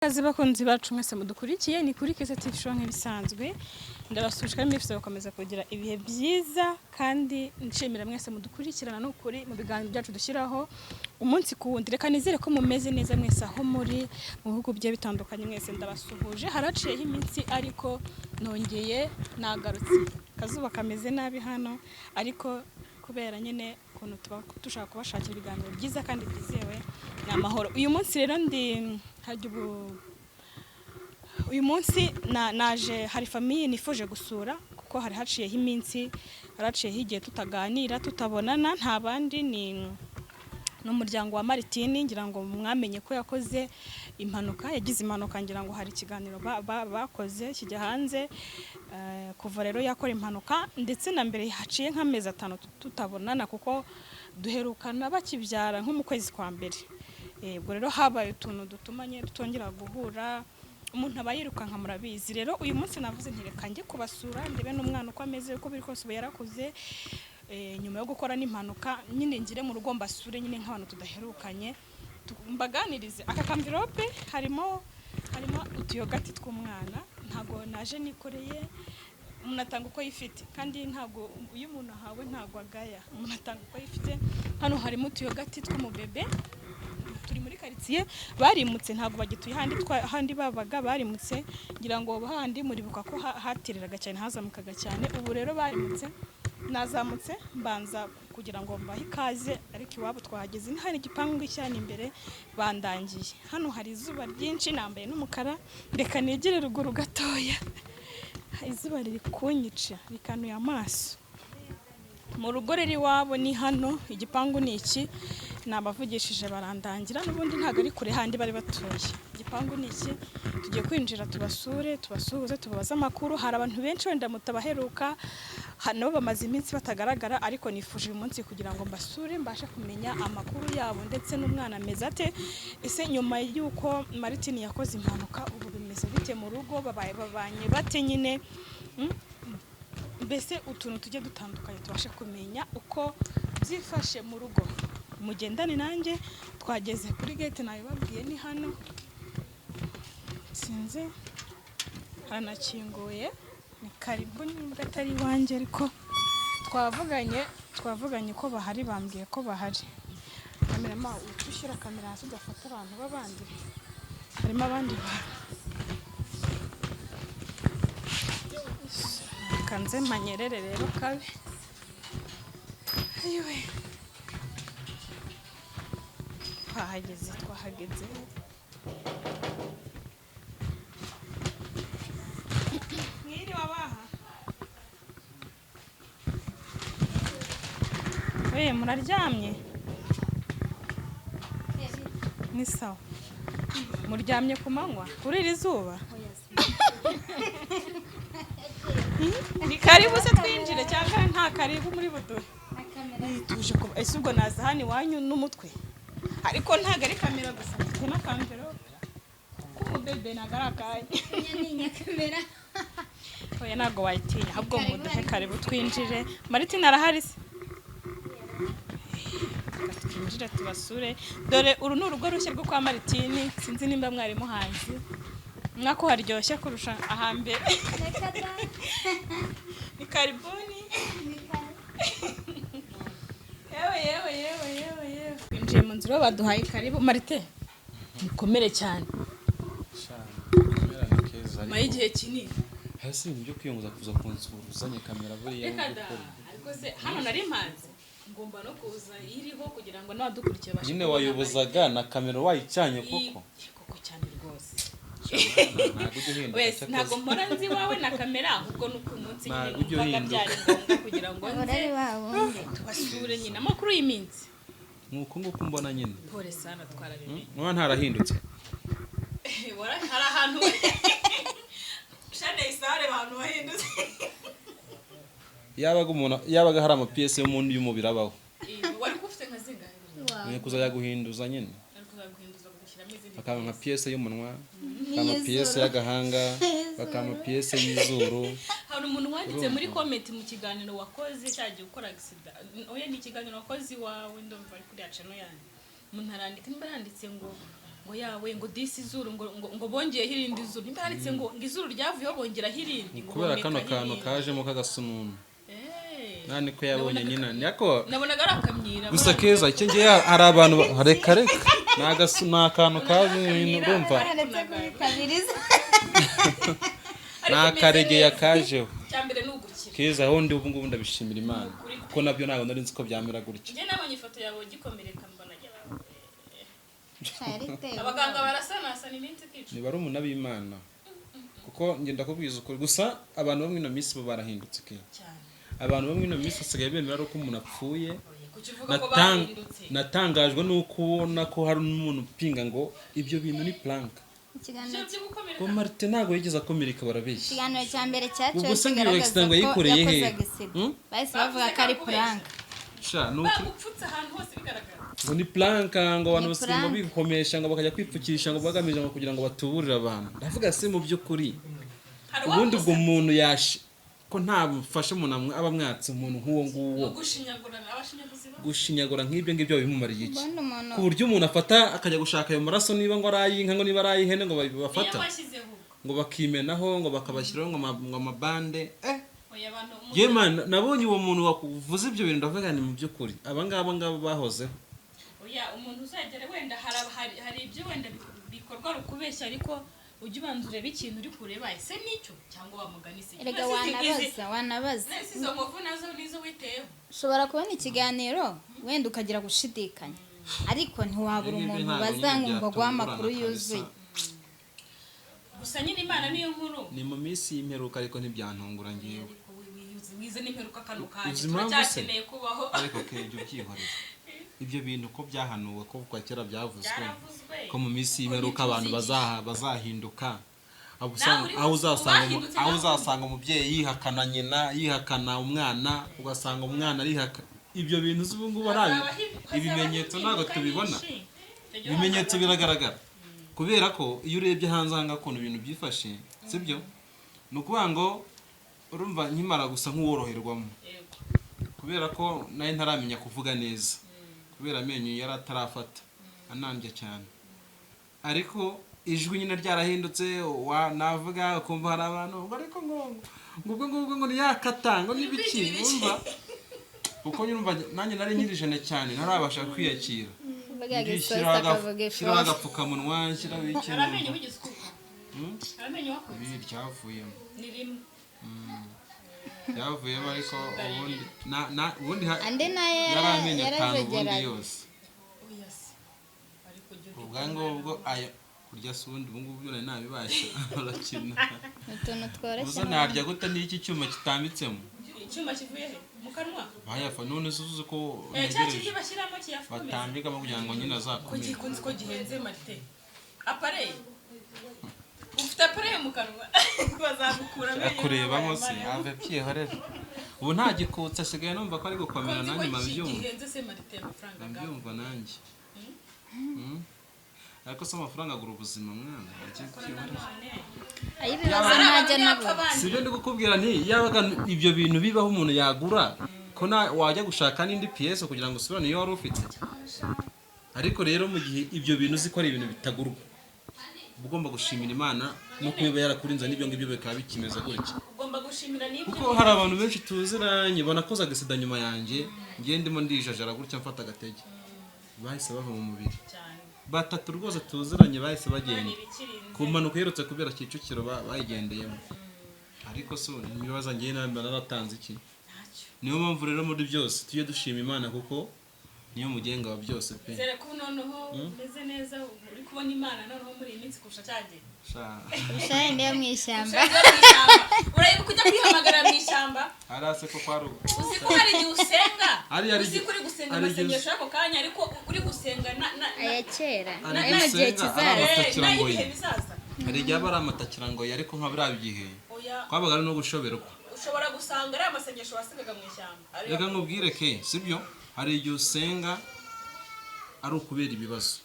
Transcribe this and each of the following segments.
Kazi bakunzi bacu mwese mudukurikiye, ni kuri Keza TV Show nk'ibisanzwe. Ndabasuhuje kandi mbifuriza gukomeza kugira ibihe byiza, kandi nshimira mwese mudukurikirana n'ukuri mu biganiro byacu dushyiraho umunsi ku wundi. Reka nizere ko mumeze neza mwese aho muri mu bihugu bigiye bitandukanye. Mwese ndabasuhuje. Haraciyeho iminsi ariko nongeye nagarutse. Akazuba kameze nabi hano, ariko kubera nyine ukuntu tuba dushaka kubashakira ibiganiro byiza kandi byizewe, ni amahoro. Uyu munsi rero ndi harya ubu uyu munsi naje hari famille nifuje gusura, kuko hari haciyeho iminsi, haraciyeho igihe tutaganira, tutabonana. Nta bandi, ni n'umuryango wa Maritini. Ngira ngo mwamenye ko yakoze impanuka, yagize impanuka. Ngira ngo hari ikiganiro bakoze kijya hanze. Kuva rero yakora impanuka, ndetse na mbere, haciye nk'amezi 5 tutabonana, kuko duherukana bakibyara nko mu kwezi kwa mbere. Ubwo rero habaye utuntu dutuma nyine tutongera guhura, umuntu aba yirukanka, murabizi. Rero uyu munsi navuze nti reka njye kubasura, ndebe n'umwana uko ameze, uko biri kose ubu yarakuze. Nyuma yo gukora n'impanuka nyine, ngire mu rugo mbasure nyine nk'abantu tudaherukanye, mbaganirize. Aka kamvirope harimo utuyogati tw'umwana. Ntabwo naje nikoreye, umuntu atanga uko yifite, kandi ntabwo iyo umuntu ahawe ntabwo agaya, umuntu atanga uko yifite. Hano harimo utuyogati tw'umubebe. Turi muri karitsiye, barimutse, ntabwo bagituye handi handi babaga, barimutse. Ngira ngo handi muribuka ko hatereraga cyane, hazamukaga cyane. Ubu rero barimutse. Nazamutse mbanza kugira ngo mbahe ikaze, ariko iwabo twahageze hari igipangu cyane imbere bandangiye. Hano hari izuba ryinshi, nambaye n'umukara. Reka nigire ruguru gatoya, izuba riri kunyica, rikanuye amaso. Mu rugo rero iwabo ni hano, igipangu ni iki. Nabavugishije barandangira, n'ubundi ntabwo ari kure handi bari batuye. Igipangu ni iki. Tugiye kwinjira tubasure, tubasuhuze, tubabaze amakuru. Hari abantu benshi wenda mutabaheruka, nabo bamaze iminsi batagaragara, ariko nifuje uyu munsi kugira ngo mbasure, mbashe kumenya amakuru yabo, ndetse n'umwana ameze ate. Ese nyuma y'uko Martin yakoze impanuka, ubu bimeze bite mu rugo? Babaye babanye bate nyine? Mbese utuntu tujye dutandukanye, tubashe kumenya uko byifashe mu rugo. Mugendane nanjye. Twageze kuri gate, nabibabwiye, ni hano. Sinzi, haranakinguye. Ni karibu nubwo atari iwanjye, ariko twavuganye ko bahari, bambwiye ko bahari. Cameraman, uhita ushyira kamera hasi ugafata abantu b'abandi, harimo abandi bantu. Reka nze mpanyerere rero kabe. Ayiwe, twahageze, twahageze. Mwiriwe abaha? We muraryamye? Ni sawa. Muryamye ku manywa kuri iri zuba? Ni karibu se twinjire cyangwa nta karibu muri buduhe? Tuje kuba ese ubwo naza hano iwanyu n'umutwe, ariko ntabwo ari kamera gusa, mfite n'akamverope k'umubebe, ntabwo ari akanya. Oya, ntabwo wayitinya, ahubwo muduhe karibu twinjire. Martin arahari se? Reka twinjire tubasure. Dore uru ni urugo rushya rwo kwa Maritini. Sinzi nimba mwari muhazi, mwako haryoshye kurusha ahambere. Ni karibuni. Yewe yewe yewe yewe yewe, twinjiye mu nzu rero, baduhaye karibu. Marite, mukomere cyane. Kamera ni keza. Nyuma y'igihe kinini. Hasi ibintu byo kwiyunguza kuza kunsura uzanye kamera buriya. Reka da. Ariko se hano nari mpazi, ngomba no kuza iriho kugira ngo n'abadukurikiye babashe Nyine kubona. Wayobozaga na kamera wayicanye koko? Koko cyane rwose. Ntabwo ujya uhinduka. Wese Cyakoze. ntabwo mpora nzi iwawe na kamera, ahubwo ni uko umunsi nyine Ntabwo ujya numvaga uhinduka. byari ngombwa kugira ngo nze Abari babundi. tubasure nyine. Amakuru y'iminsi? Nuko nguko mbona nyine. Pole sana, twarabimenye. Muba ntarahindutse. Hari ahantu shane isare abantu bahindutse. Yabaga umuntu yabaga hari amapiyesi yo mu y'umubiri abaho. Wari ufite nka zingahe? Ni kuzajya guhinduza nyine. Ari kuzaguhinduza ugashyiramo izindi. Bakaba nka piyese y'umunwa, bakaba piyese y'agahanga, bakaba piyese y'izuru. Hari umuntu wanditse muri comment mu kiganiro wakoze cyagiye ukora accident. Oya, ni ikiganiro wakoze iwawe, ndumva ari kuri channel yanyu. Umuntu arandika, nimba yanditse ngo Ngo yawe, ngo disi izuru, ngo bongeyeho irindi zuru, nimba handitse ngo izuru ryavuyeho bongeraho irindi, ngo Kubera kano bomekaho kantu irindi. kajemo k'agasununu. Nta niko yabonye nyina niko. Nabonaga ari akamyira. Gusa keza icyo ngiye, hari abantu reka reka, ni agasu, ni akantu kaje urumva. Baretse kubikabiriza. Ni akaregeya kajeho. Icya mbere ni ugukira. Keza aho ndi ubu ngubu ndabishimira Imana, kuko nabyo ntabwo nari nzi ko byamera gutya. Njye nabonye ifoto yawe ugikomereka, mbona abaganga barasanasana iminsi ikica. Ni barumuna b'Imana, kuko ngenda kubwiza ukuri gusa, abantu bo muri ino minsi bo barahindutse ke. Cyane. Abantu bo muri ino minsi basigaye bemera ko umuntu apfuye. Kuki uvuga ko bahindutse? Natangajwe nuko ubona ko hari n'umuntu upinga ngo ibyo bintu ni prank. Ikiganiro Ibyo byo gukomereka. Ngo Martin ntabwo yigeze akomereka, barabeshya. Ikiganiro cya mbere cyaciwe Ubwo se ngo iyo kigaragaza accident ngo ko yayikoreye yakoze he? agisida, Hmm? bahise bavuga ko ari prank. Sha, ni uku- Bagupfutse ahantu hose bigaragara. Ngo ni prank, ngo abantu Ni basigaye ngo prank. bihomesha, ngo bakajya kwipfukisha, ngo bagamije ngo kugira ngo batuburire abantu. Ndavuga se mu by'ukuri Hari ubundi ubwo uwavuze umuntu yashi ko nta bufasha umuntu aba amwatse umuntu nk'uwo nguwo. Gushinyagurana, abashinyaguzi ba Gushinyagura nk'ibyo ngibyo bimumariye iki? Ubundi umuntu Ku buryo umuntu afata akajya gushaka ayo maraso, niba ngo ari ay'inka, ngo niba ari ay'ihene, ngo Niyo bafata washyizeho ubwo. Ngo bakimenaho, ngo bakabashyiraho ngo amabande Oya, abantu Yewe man, nabonye uwo muntu wakuvuze ibyo bintu, ndavuga ni mu by'ukuri aba ngaba ngaba bahozeho. Oya, umuntu uzagera wenda hari ibyo wenda bikorwa rukubeshya, ariko ujye ubanza urebe ikintu uri kureba, ese nicyo cyangwa wamugani se? Erega wanabaza, wanabaza. Nese izo nkovu nazo nizo witeyeho? Ushobora kubona ikiganiro wenda ukagira gushidikanya, ariko ntiwabura Ibi umuntu ntabwo ubaza nyine ngo baguhe amakuru byatungurana yuzuye. kabisa. Gusa nyine Imana niyo nkuru. Ni mu minsi y'imperuka, ariko ntibyantungura ngewe. Ariko wize n'imperuka kano kanya. Uzi impamvu se? Turacyakeneye kubaho. Ariko ke ibyo byihorera, ibyo bintu ko byahanuwe, ko kuva kera byavuzwe Byaravuzwe. ko mu minsi y'imperuka abantu bazahinduka. Aho Nawe uri aho uzasanga bahindutse aho nawe. uzasanga umubyeyi yihakana nyina, yihakana umwana, ugasanga umwana arihaka. Ibyo bintu uzi ubu ngubu ari Hazabaho ibimenyetso ntabwo impinduka tubibona. nyinshi. Icyo gihe Ibimenyetso biragaragara, kubera ko iyo urebye hanze aha ngaha ukuntu ibintu byifashe, sibyo? Ni ukuvuga ngo urumva nkimara gusa nk'uworoherwamo, Yego. kubera ko nayo ntaramenya kuvuga neza, kubera amenyo yari atarafata, anandya cyane, ariko ijwi nyine ryarahindutse, wa navuga ukumva hari abantu ngo ariko ngo ubwo ngubwo ngo niyakata, ngo n'ibiki, wumva kuko nyine urumva nanjye nari nkirijene cyane, ntarabasha kwiyakira. Uvuga isosi Nshyiraho akavuga nshyiraho ifosi. agapfukamunwa, nshyiraho iki. Hari amenyo wigeze ukuka? Hari amenyo wakoze? Ibi ryavuyemo. Ni rimwe. Ryavuyemo, ariko ubundi ubundi Andi nayo yari amenyo 5 ubundi yarajegeraga. yose. Oya se, ariko ujya Ubwo ngubwo ayo kurya se ubundi ubu ngubu byo nari nabibasha, urakina. Utuntu tworoshye. Ubusa narya gute n'iki cyuma kitambitsemo? Icyuma kivuye he? Mu kanwa? Bayafa none se uzi ko Cya ntegereje kindi bashyiramo kiyakomeza. Batambikamo kugira ngo nyine Ko azakomere. gikunze ko gihenze, Marite, appareil, ufite appareil mu kanwa, bazagukura amenyo. Akurebamo se, ave byihorere, ubu nta gikutse, asigaye numva ko ari gukomera. Ko nzi Nanjye ko mabyumva. gihenze se, Marite, amafaranga angana? Ndabyumva nanjye. Ariko se amafaranga agura ubuzima, mwana? Ujye byihorere. None Ay'ibibazo hari ntajya abantu yapfa nabura. abandi. Si ibyo ndi kukubwira, nti yabaga ibyo bintu bibaho, umuntu yagura ko na wajya gushaka n'indi piyese kugira ngo usubirane iyo wari ufite. Ariko rero mu gihe ibyo bintu uzi ko ari ibintu bitagurwa, uba ugomba gushimira Imana no kuba yarakurinze n'ibyo ngibyo bikaba bikimeze gutya. Ugomba gushimira n'ibyo. Kuko hari abantu benshi tuziranye banakoze agasida nyuma yanjye, ngiye ndimo ndijajara gutya mfata agatege, bahise bava mu mubiri. Cyane. Batatu rwose tuziranye bahise bagenda Ibikirinze. Ku mpanuka iherutse kubera Kicukiro bayigendeyemo. Ariko so ntibibaza ngewe naba naratanze iki? Ntacyo. Niyo mpamvu rero muri byose tujye dushima Imana, kuko niyo mugenga wa byose pe. Zere ko noneho umeze neza, uri kubona Imana noneho muri iyi minsi kurusha cya gihe. Sha. Kurusha yindi yo mu ishyamba. Ujya mu ishyamba, urayibuka ujya kwihamagara mu ishyamba? Hariya se ko kwari Uzi ko hari igihe usenga, Hari uzi ko uri gusenga hari igihe amasengesho y'ako kanya, ariko uri gusenga na Aya kera, Hari ayo mu gihe gusenga, ari kizaza. amatakirangoyi. N'ay'ibihe bizaza. Hari igihe aba ari amatakirangoyi, ariko nka biriya bigihe Oya. kwabaga ari no gushoberwa. Ushobora gusanga ari amasengesho wasengaga mu ishyamba Ariyo- Reka nkubwire ke, sibyo? Hari igihe usenga ari ukubera ibibazo,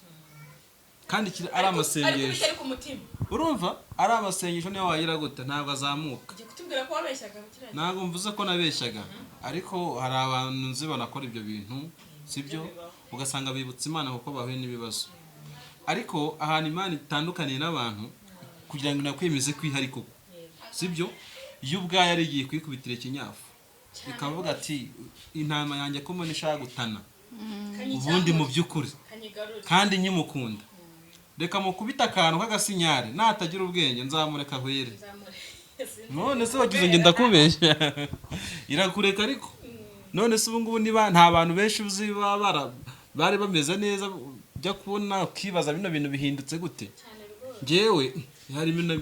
kandi ari Ariko amasengesho. bitari ku mutima. Urumva ari amasengesho, niyo wagira gute ntabwo azamuka. Ugiye kutubwira ko wabeshyaga kiriya gihe? Ntabwo mvuze ko nabeshyaga, ariko hari abantu nzi banakora ibyo bintu, sibyo? Ugasanga bibutse Imana kuko bahuye n'ibibazo. Ariko ahantu Imana itandukaniye n'abantu, kugira ngo inakwemeze ko ihari koko, sibyo? Iyo ubwayo ari igiye kwikubitira ikinyafu, ikavuga ati: "Intama yanjye ko mbona ishaka gutana, ubundi mu by'ukuri Kanyigarure. kandi nkimukunda, reka mukubite akantu k'agasinyari, natagira ubwenge nzamureka ahwere." None se wagize ngo ndakubeshya? Irakureka. Ariko none se ubu ngubu niba nta bantu benshi uzi baba bari bameze neza, ujya kubona ukibaza bino bintu bihindutse gute? Njyewe hari ibintu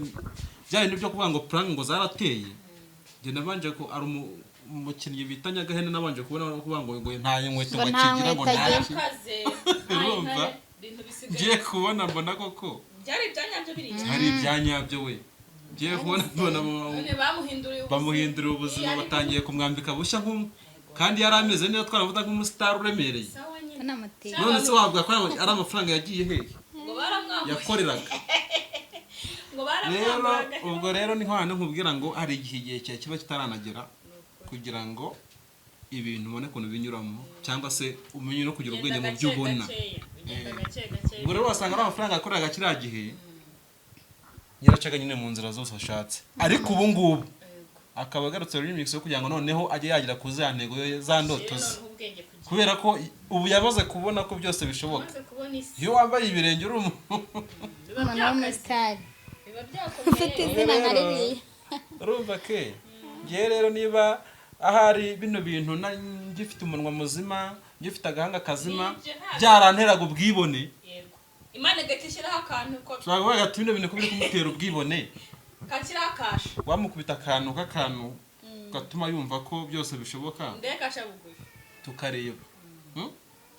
bya bintu byo kuvuga ngo prank ngo zarateye. Njye nabanje ko ari umukinnyi bita Nyagahene, nabanje kubona kuvuga ngo nta nkweto Ngo ngo nta akigira, ngo nkweto nta agira. ki. Kaze. Urumva? Ibintu bisigaye Ngiye kubona mbona koko byari ibyanyabyo biriya. Hari ibyanyabyo we. Ngiye kubona mbona None bamuhinduriye ubuzima. Bamuhindurira ubuzima, batangiye kumwambika bushya nk'umwe, kandi yari ameze neza, twaravuga nk'umusitari uremereye. Sawa nyine. Banamuteye. None se wavuga ko ari amafaranga yagiye hehe Ngo baramwambuye. yakoreraga? Ngo Rero baramwamburaga. ubwo rero ni hano nkubwira ngo hari igihe, igihe cyawe kiba kitaranagera kugira ngo ibintu ubone ukuntu binyuramo, cyangwa se umenye no kugira ubwenge mu byo ubona. Ugenda gake gake. Ubwo rero wasanga ari amafaranga yakoreraga kiriya gihe, yaracaga nyine mu nzira zose ashatse, ariko ubu ngubu akaba agarutse remix yo kugira ngo noneho ajye yagera ku za ntego ye, za ndoto ze, Noneho ubwenge kugira kubera ko ubu yamaze kubona ko byose bishoboka. Amaze kubona isi. Iyo wambaye ibirenge uri umuntu Biba Umuntu byakaze. w'umusitari Biba ufite byakomeye. izina nka ririya. Urumva ke, ngewe rero niba ahari bino bintu ngifite umunwa muzima, ngifite agahanga kazima, Nibyo, ntabwo- byaranteraga ubwibone, Yego, Imana igahita ishyiraho akantu ko ushobora kuvuga ati bino bintu ko biri kumutera ubwibone, kakiraho akasha. Wamukubita akantu k'akantu gatuma yumva ko byose bishoboka, Ndebe kasha bugufi. tukareba.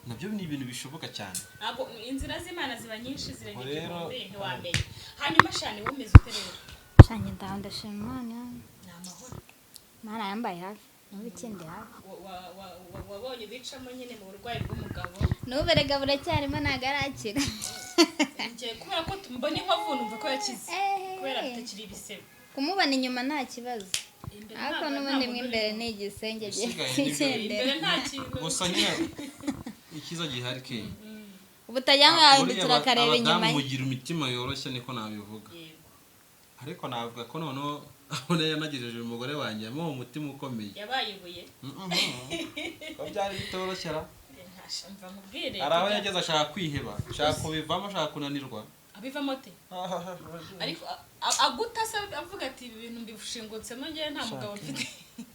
Nabyo ni ibintu bishoboka cyane. Ntabwo inzira z'Imana ziba nyinshi, zirenga Rero- 1000, ntiwamenya. Hanyuma shani, wumeze ute rero? Shanye, ndaho, ndashima Imana. Ni amahoro? Imana yambaye hafi, n'ubu ikindi hafi. Wabonye bicamo nyine mu burwayi bw'umugabo. N'ubu erega buracyarimo, ntabwo arakira. Njye kubera ko mbona inkovu numva ko yakize, kubera bitakiri ibisebe. Kumubona inyuma nta kibazo, Imbere ariko n'ubundi ntabwo mo imbere ni igisenge Ibisigaye nibyo. kigendera. Imbere nta kintu. Gusa nyine icyiza gihari ke, Ubu utajya ngo yahindukira akareba inyuma abadamu ye. mugira imitima yoroshye, niko nabivuga. Yego. Ariko navuga ko noneho aho yanagejeje umugore wanjye, yamuha umutima ukomeye. Yabaye ibuye. Ko byari bitoroshye ra. Mva nkubwire. Hari aho yageze ashaka kwiheba, ashaka kubivamo, ashaka kunanirwa. Abivamo ate? Ariko aguta se avuga ati: "Ibi bintu mbishingutsemo, njyewe nta mugabo mfite."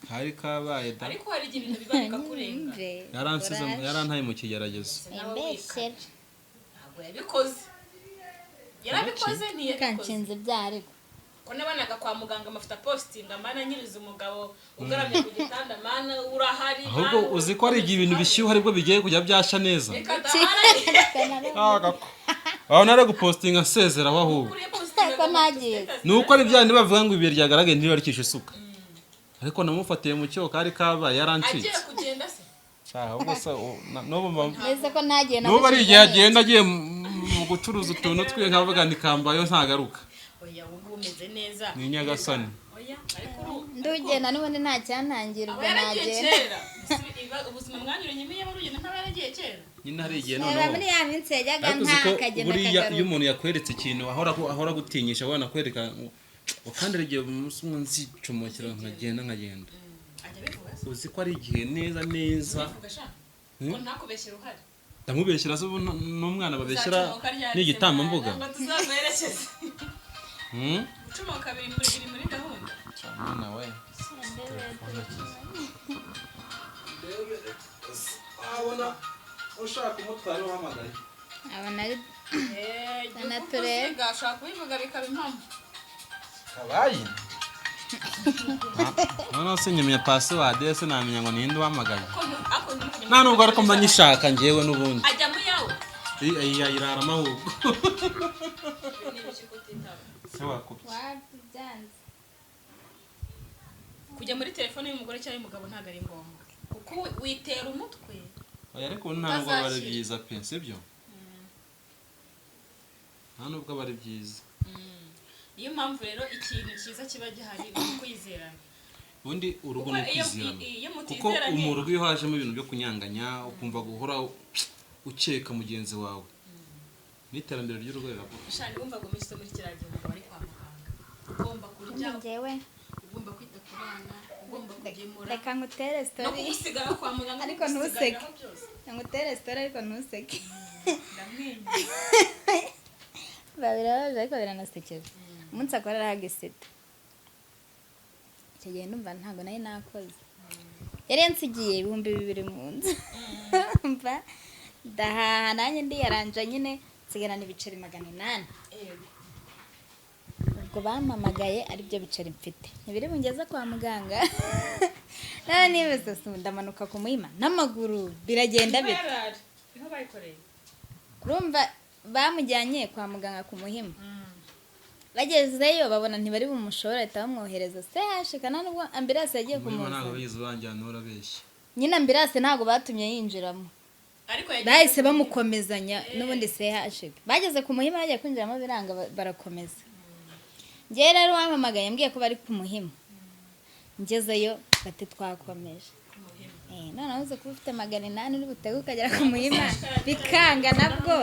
Kari kabaye da. Ariko hari igihe ibintu biba bikakurenga. Yaransize, yarantaye mu kigeragezo. Imbeshyera. Ntabwo yabikoze, yarabikoze, ntiyabikoze. Kanshinze ibyaha ariko. Ko nabonaga kwa muganga amafoto apositinga: "Mana, nyiriza umugabo ugaramye ku gitanda, Mana urahari." Ahubwo Mana, uzi ko hari igihe ibintu bishyuha aribwo bigiye kujya byasha neza? Reka dahari. Aho nari gupostinga nsezeraho ahubwo. Kuriya positinga. Ko ntagiye. Ni uko ari bya bindi bavuga ngo ibuye ryagaragaye ntibarikishe isuka, ariko namufatiye mu cyobo, kari kabaye, Agiye yarancitse. kugenda se? Ahubwo se n'ubu Mbese ko ntagiye? N'ubu ari igihe agenda agiye mu gucuruza utuntu twe, nkavuga ni kambayo ntagaruka. Oya, ubu ngubu umeze neza. Ni Nyagasani. Oya, ariko uru Ndugenda n'ubundi nta cyantangira, aba ubwo yaragiye nagenda. kera. Ubuzima mwanyuranye iyo wari ugenda ntaba yaragiye kera. Nyine hari igihe Reba noneho muri ya minsi yajyaga ariko uzi nta ko akagenda buriya iyo akagaruka. umuntu yakweretse ikintu ahora agutinyisha, ahora anakwereka ngo kandi hari igihe umunsi umwe nzicomokera nkagenda. Ajya abivuga se? Uzi ko ari igihe neza neza. Abivuga sha ko ntakubeshyera uhari. Ndamubeshyira se ubu n'umwana babeshyira? Uzacomoka ryari Ni se, igitambambuga. mwana, ngo tuzaguherekeze? Hmm? Gucomoka biri muri gahunda. Mwana we, wabona ushaka umutwara uhamagaye. Abona ari Eh, Sana turebe. kuvuga, ushobora kubivuga bikaba impamo. Kabaye noneho sinyamenya password, se namenya ngo ninde uhamagaye? Ko ako ntimukajye. Nta nubwo ariko mba nyishaka njyewe n'ubundi. Ajya mu yawe. Yayiraramo ahubwo. Ni ibiki kutitaba? Se wakubye. Wapi, byanze. Kujya muri telefone y'umugore cyangwa y'umugabo ntabwo ari ngombwa, kuko witera umutwe. Oya, ariko ubu nta nubwo aba ari Utazakira. byiza pe, sibyo? Nta nubwo aba ari byiza. Niyo mpamvu rero ikintu cyiza kiba gihari ni ukwizerana. Ubundi urugo Kuko ni ukwizerana. iyo Kuko mutizeranye- mu rugo iyo hajemo ibintu byo kunyanganya, ukumva guhora ukeka mugenzi wawe. N'iterambere ry'urugo riravuga. Shani, wumvaga umeze muri kiriya gihe umugabo ari kwa muganga, ugomba kurya, Njyewe ugomba kwita ku bana, ugomba kugemura reka ngutere no story. kugusigara kwa muganga, Ariko ntuseke. kugusigariraho byose. Ngutere story ariko ntuseke. Ndamwenyura. Birababaje ariko biranasekeje. Umunsi akorera agisida, icyo gihe ndumva ntabwo nari nakoze, yari yansigiye 2000 mu nzu. Mva ndahaha nanjye ndiyaranja nyine, nsigarana ibiceri 800. Ubwo bampamagaye aribyo biceri mfite, ntibiri bungeze kwa muganga. None niba ndamanuka ku Muhima n'amaguru, biragenda bite? Niho bayikoreye. Urumva bamujyanye kwa muganga ku Muhima, bagezeyo babona ntibari bumushobora, bahita bamwohereza CHK. Nta nubwo ambulance yagiye Muhima ntabwo kumuzana. bigeze banjyana, urabeshya. Nyine ambulance ntabwo batumye yinjiramo. Ariko Bahise bamukomezanya n'ubundi CHK. Bageze ku Muhima bagiye kwinjiramo biranga, barakomeza. Njyewe rero wampamagaye mbwiye ko bari ku Muhima, ngezeyo bati twakomeje. Noneho uzi kuba ufite 800 uri butege ukagera ku Muhima bikanga, nabwo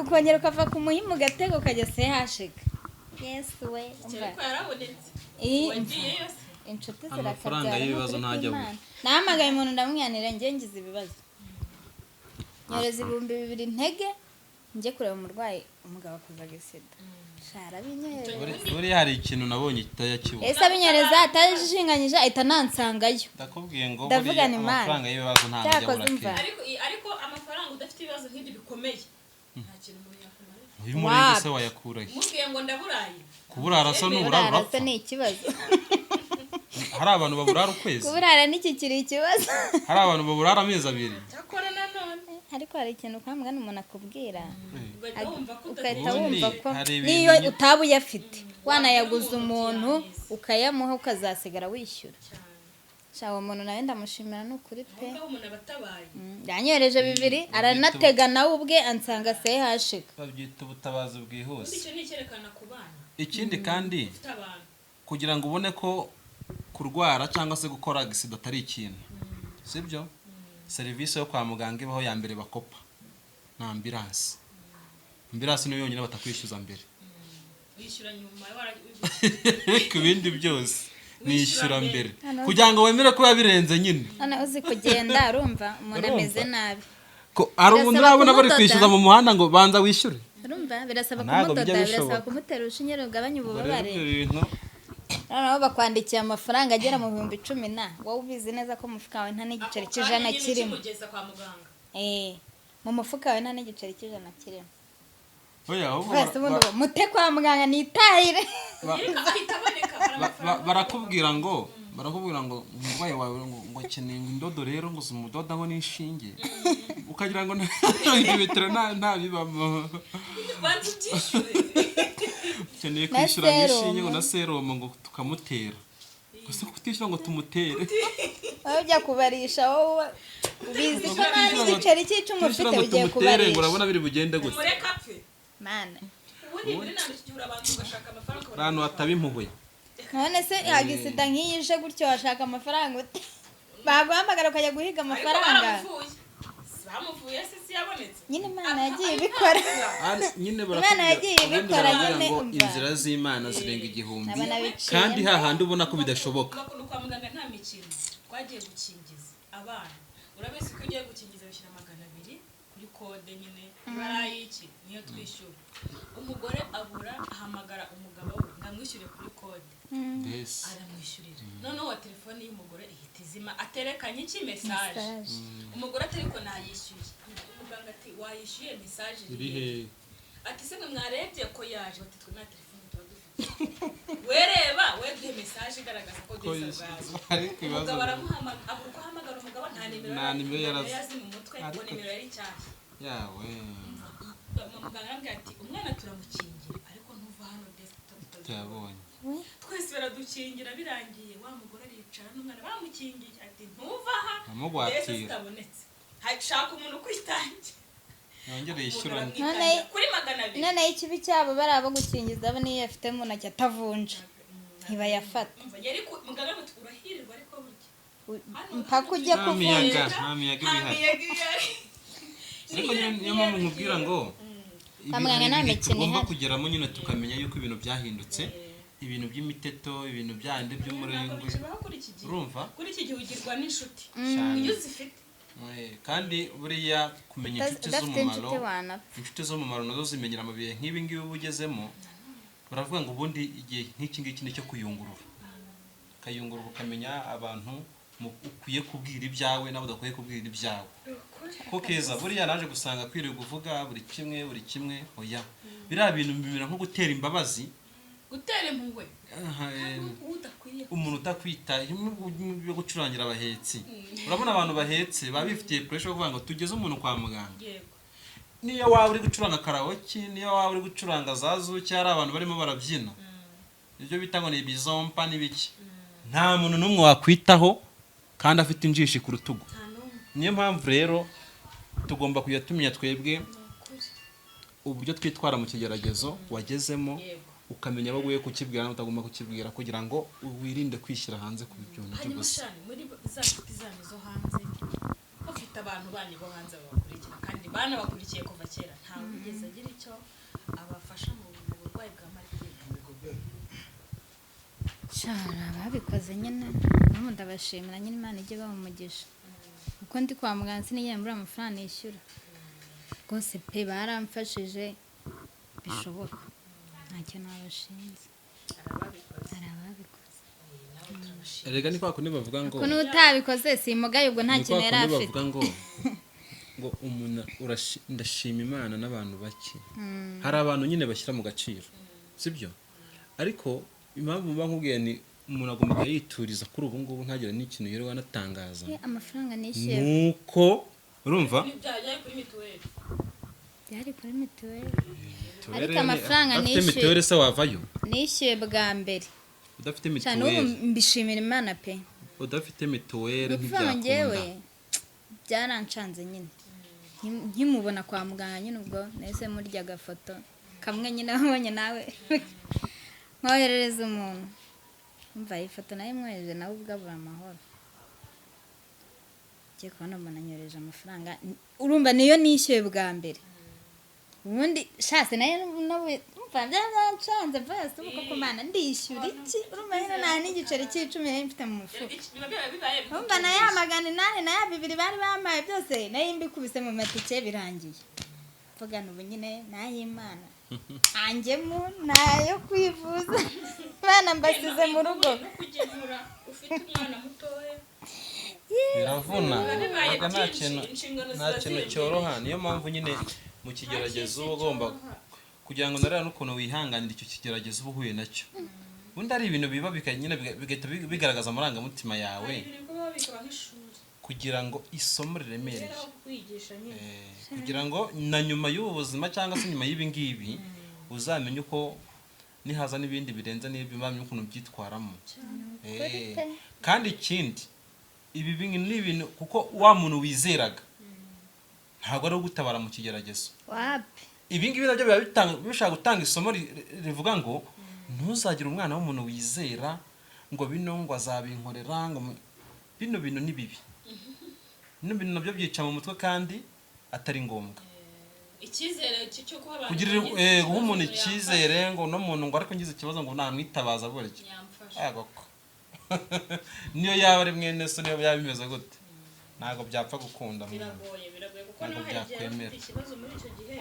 ukongera ukava ku Muhima ugatega ukajya CHK. Yesu we, umva. Ariko yarabonetse. Wagiyeyo se? Inshuti Amafaranga zirakabyara y'ibibazo n'ukuri ntajya abura. kw'Imana. Nahamagaye umuntu ndamwanira, njye ngize ibibazo, nyoreza 2000 ntege njye kureba umurwayi, umugabo akozaga sida shara binyohereza. Buriya hari ikintu nabonye kitajya kibura. Ese abinyoreza atajishinganyije ahita anansangayo. Ndakubwiye ngo Ndavuga buriya ni Imana. amafaranga y'ibibazo ntabwo ajya Cyakoze abura umva. ke. Ariko amafaranga udafite ibibazo nk'ibyo bikomeye, nta kintu umuntu yakumarira. Uyu murenge se Wapi. wayakurahe? Mubwiye ngo ndaburaye. Kuburara so nuburara Kuburara se urapfa. ni ikibazo? Hari abantu baburara ukwezi. Kuburara ntikikiri ikibazo. Hari abantu baburara amezi 2. Cyakora nanone Ariko hari ikintu kwa muganga umuntu akubwira ugahita wumva ko ugahita Ubundi wumva ko hari ibintu niyo utaba uyafite wanayaguza umuntu ukayamuha, ukazasigara wishyura. Sha, uwo muntu nawe ndamushimira ni ukuri pe. Aho umuntu aba atabaye. Yanyohereje 2000, aranatega nawe ubwe ansanga CHK. Babyita ubutabazi bwihuse. Ubundi icyo ni icyerekana ku bana Ikindi kandi, ufite abantu. kugira ngo ubone ko kurwara cyangwa se gukora agisida atari ikintu, sibyo? Serivisi yo kwa muganga ibaho ya mbere bakopa ni ambulance. Ambulance niyo yonyine batakwishyuza mbere. Wishyura nyuma. Ku bindi byose nishyura mbere kugira ngo wemere ko biba birenze nyine. None uzi kugenda urumva umuntu Urumva? ameze nabi. Ko hari umuntu Birasaba urabona bari kumudoda. kwishyuza mu muhanda ngo banza wishyure? Urumva birasaba Ntabwo kumudoda, bijya birasaba bishoboka. kumutera urushinge rugabanya Ubwo rero ububabare. ibyo bintu Noneho bakwandikiye amafaranga agera mu 10,000, wowe ubizi neza ko mu mufuka wawe nta n'igiceri cy'ijana kirimo. Ukimugeza kwa muganga. Mu mufuka wawe nta n'igiceri cy'ijana kirimo. Oya, ahubwo Wese ubundi ubu mute kwa muganga nitahire. Ahita aboneka, hari amafaranga. Barakubwira ngo umurwayi wawe ngo akeneye ngo indodo rero, ngo zimudoda ngo n'inshinge, ukagira ngo ibyo bitaro nta bibamo. Banza ubyishyure. Ukeneye Na kwishyura ngo inshinge ngo serumu. na serumu ngo tukamutera gusa, kutishyura ngo tumutere. Wowe ujya kubarisha, wowe ubizi ko nta n'igiceri cy'icumi Kwishyura ufite, ngo ugiye tumutere ngo kubarisha. urabona biri bugende gute? Mureke apfe. Mana. Ubundi muri ntabwo iki gihe urabanza ugashaka amafaranga ukabona. Ahantu hataba impuhwe. None se agisida nk'iyi ije gutyo, washaka amafaranga ute? Baguhamagara ukajya guhiga Ariko amafaranga. baramuvuye, bamuvuye se si yabonetse? Nyine Imana yagiye ibikora. Nyine Imana barakubwira yagiye ubundi ibikora baravuga nyine, ngo umva. inzira z'Imana zirenga igihumbi. Ndabona biciye. Kandi hahandi ubona ko bidashoboka. Ukuntu kwa muganga nta mikino. Twagiye gukingiza abana, urabizi ko ugiye gukingiza bishyira 200 kuri kode nyine, barayiki niyo twishyura. Umugore abura, ahamagara umugabo we ngo amwishyure kuri kode. Mbese Aramwishyurira, noneho wa telefone y'umugore ihita izima, aterekanye iki? Message. Message. Umugore ati ariko nayishyuye. Umuganga ati wayishyuye, message iri hehe? Ati se mwe mwarebye ko yaje? Bati twe nta telefone tuba dufite, wereba we duhe message igaragaza ko Ko desa yishyuye. bwaje. Ariko ibibazo Umugabo aramuhamagara, abura uko ahamagara umugabo, nta nimero Nta nimero yarazi. yari azi mu mutwe ngo nimero yari nshyashya. Yawe. Muganga arambwira ati umwana turamukingira ariko ntuva hano desa. Tuyabonye. Twese baradukingira, birangiye wa mugore aricara n'umwana bamukingiye, ati ntuva aha Amugwatira. desa zitabonetse. Shaka umuntu ukwitangira. Yongere yishyura. Umuntu aramwitangira kuri 200. Noneho ikibi cyabo bari abo gukingiza bo, niyo afite mu ntoki atavunja ntibayafata. Umva, yari muganga ati urahirirwa ariko burya Mpaka ujya Nta kuvunja. miyaga, nta miyaga iba nta ihari. miyaga ihari. Ariko niyo mpamvu nkubwira ngo Kwa muganga Hari nta ibihe mikino tugomba ihari. kugeramo nyine, tukamenya yuko ibintu byahindutse, ibintu by'imiteto, ibintu byandi by'umurengwe. Kibaho kuri iki gihe. Urumva? Kuri iki gihe ugirwa n'inshuti Cyane. iyo uzifite. Kandi buriya kumenya inshuti Udafite z'umumaro, inshuti wanapfa. inshuti z'umumaro nazo zimenyera mu bihe nk'ibi ngibi uba ugezemo. Baravuga ngo ubundi igihe nk'iki ngiki ni icyo kuyungurura, ukayungurura ukamenya abantu ukwiye kubwira ibyawe n'abo udakwiye kubwira ibyawe. Ko keza buriya naje gusanga kwirirwa uvuga buri kimwe buri kimwe, oya, biriya bintu bimera nko gutera imbabazi. Gutera impuhwe. Aha, udakwiriye. Umuntu utakwita byo gucurangira abahetsi. Urabona abantu bahetse baba bifitiye pressure yo kuvuga ngo tugeze umuntu kwa muganga. Niyo waba uri gucuranga karaoke, niyo waba uri gucuranga za zuki, hari abantu barimo barabyina ibyo bita ngo ni ibizompa n'ibiki, nta muntu n'umwe wakwitaho kandi afite injishi ku rutugu. Nta n'umwe. Niyo mpamvu rero tugomba kujya tumenya twebwe uburyo twitwara mu kigeragezo wagezemo, ukamenya abo ugiye kukibwira n'utagomba kukibwira, kugira ngo wirinde kwishyira hanze ku bintu Hanyuma by'ubusa. Shani, muri za nshuti zanyu zo hanze, bafite abantu banyu bo hanze babakurikira kandi banabakurikiye kuva kera, ntawe wigeze agira icyo abafasha mu burwayi bwa Martine? Cyane, ababikoze nyine n'ubu ndabashimira nyine, Imana ijye ibaha umugisha, kuko ndi kwa muganga sinigera mbura amafaranga nishyura rwose pe, baramfashije bishoboka, ntacyo nabashinze. Hari ababikoze. Hari ababikoze. Nawe turabashimira. Erega ni kwa kundi bavuga ngo Ko n'utabikoze simugaye, ubwo nta ni kintu kwa yari kundi afite. bavuga ngo umuntu ndashima Imana n'abantu bake. Hari abantu nyine bashyira mu gaciro, sibyo? Ariko impamvu mba nkubwiye ni umuntu agomba kujya yituriza kuri ubu ngubu, ntagire n'ikintu yirirwa anatangaza. Amafaranga nishyuye Nuko urumva Byajyaye kuri mituweli. Byari kuri mituweli. Mituweli Ariko amafaranga udafite nishyuye- mituweli se wavayo? Nishyuye bwa mbere Udafite cyane ubu mituweli, mbishimira Imana pe. udafite mituweli Ni ukuvuga ngo njyewe ntibyakunda. Byarancanze nyine. Nkimubona kwa muganga nyine, ubwo nahise murya agafoto kamwe nyine wabonye nawe, nkoherereza umuntu. Umva, iyi foto nayo imwohereje, nawe ubwo abura amahoro. Ngiye kubona mbona anyohereje amafaranga. Urumva niyo nishyuye bwa mbere. Ubundi shase nayo nawe umva byarancanze byose. Ubu koko Mana, ndishyura iki? Urumva nyine nta n'igiceri cy'icumi nari mfite mu mufuka. Biba bibaye Urumva na ya 800 na ya 2 bari bampaye byose nayo mbikubise mu matike, birangiye. Mvugana ubu nyine n'ay'Imana anjyemo nayo kwivuza, bana mbasize mu rugo. No kugemura ufite umwana mutoya. Biravuna. Biba bibaye Erega nta byinshi, kintu inshingano nta ziba kintu ziremereye. cyoroha. Niyo mpamvu nyine mu kigeragezo uba ugomba kugira ngo narebe n'ukuntu wihanganira icyo kigeragezo uba uhuye nacyo. Ubundi hari ibintu biba nyine bigahita bigaragaza amarangamutima yawe Hari ibintu biba bikaba nk'ishuri. kugira ngo isomo riremereye. Kera aho kwigisha nyine. Kugira ngo na nyuma y'ubu buzima cyangwa se nyuma y'ibi ngibi uzamenye uko nihaza n'ibindi birenze n'ibyo, uzamenye ukuntu byitwaramo. Kandi ikindi, ibi bintu ni ibintu kuko wa muntu wizeraga ntabwo ari ugutabara mu kigeragezo. Wapi. Ibi ngibi nabyo biba bishaka gutanga isomo rivuga ngo ntuzagire umwana w'umuntu wizera ngo bino ngo azabinkorera, ngo bino bintu ni bibi, bino bintu nabyo byica mu mutwe kandi atari ngombwa. Icyizere cyo kuba abantu Kugirira bagize guha ikibazo umuntu ngo icyizere ngo uno muntu ngo ariko ngize ikibazo ngo namwitabaza burya. Yamfasha. Yego ko niyo yaba ari mwene so, niyo byaba bimeze gute, ntabwo byapfa gukunda mwana. Biragoye, biragoye kuko Ntabwo nawe hari igihe aba byakwemera. afite ikibazo muri icyo gihe,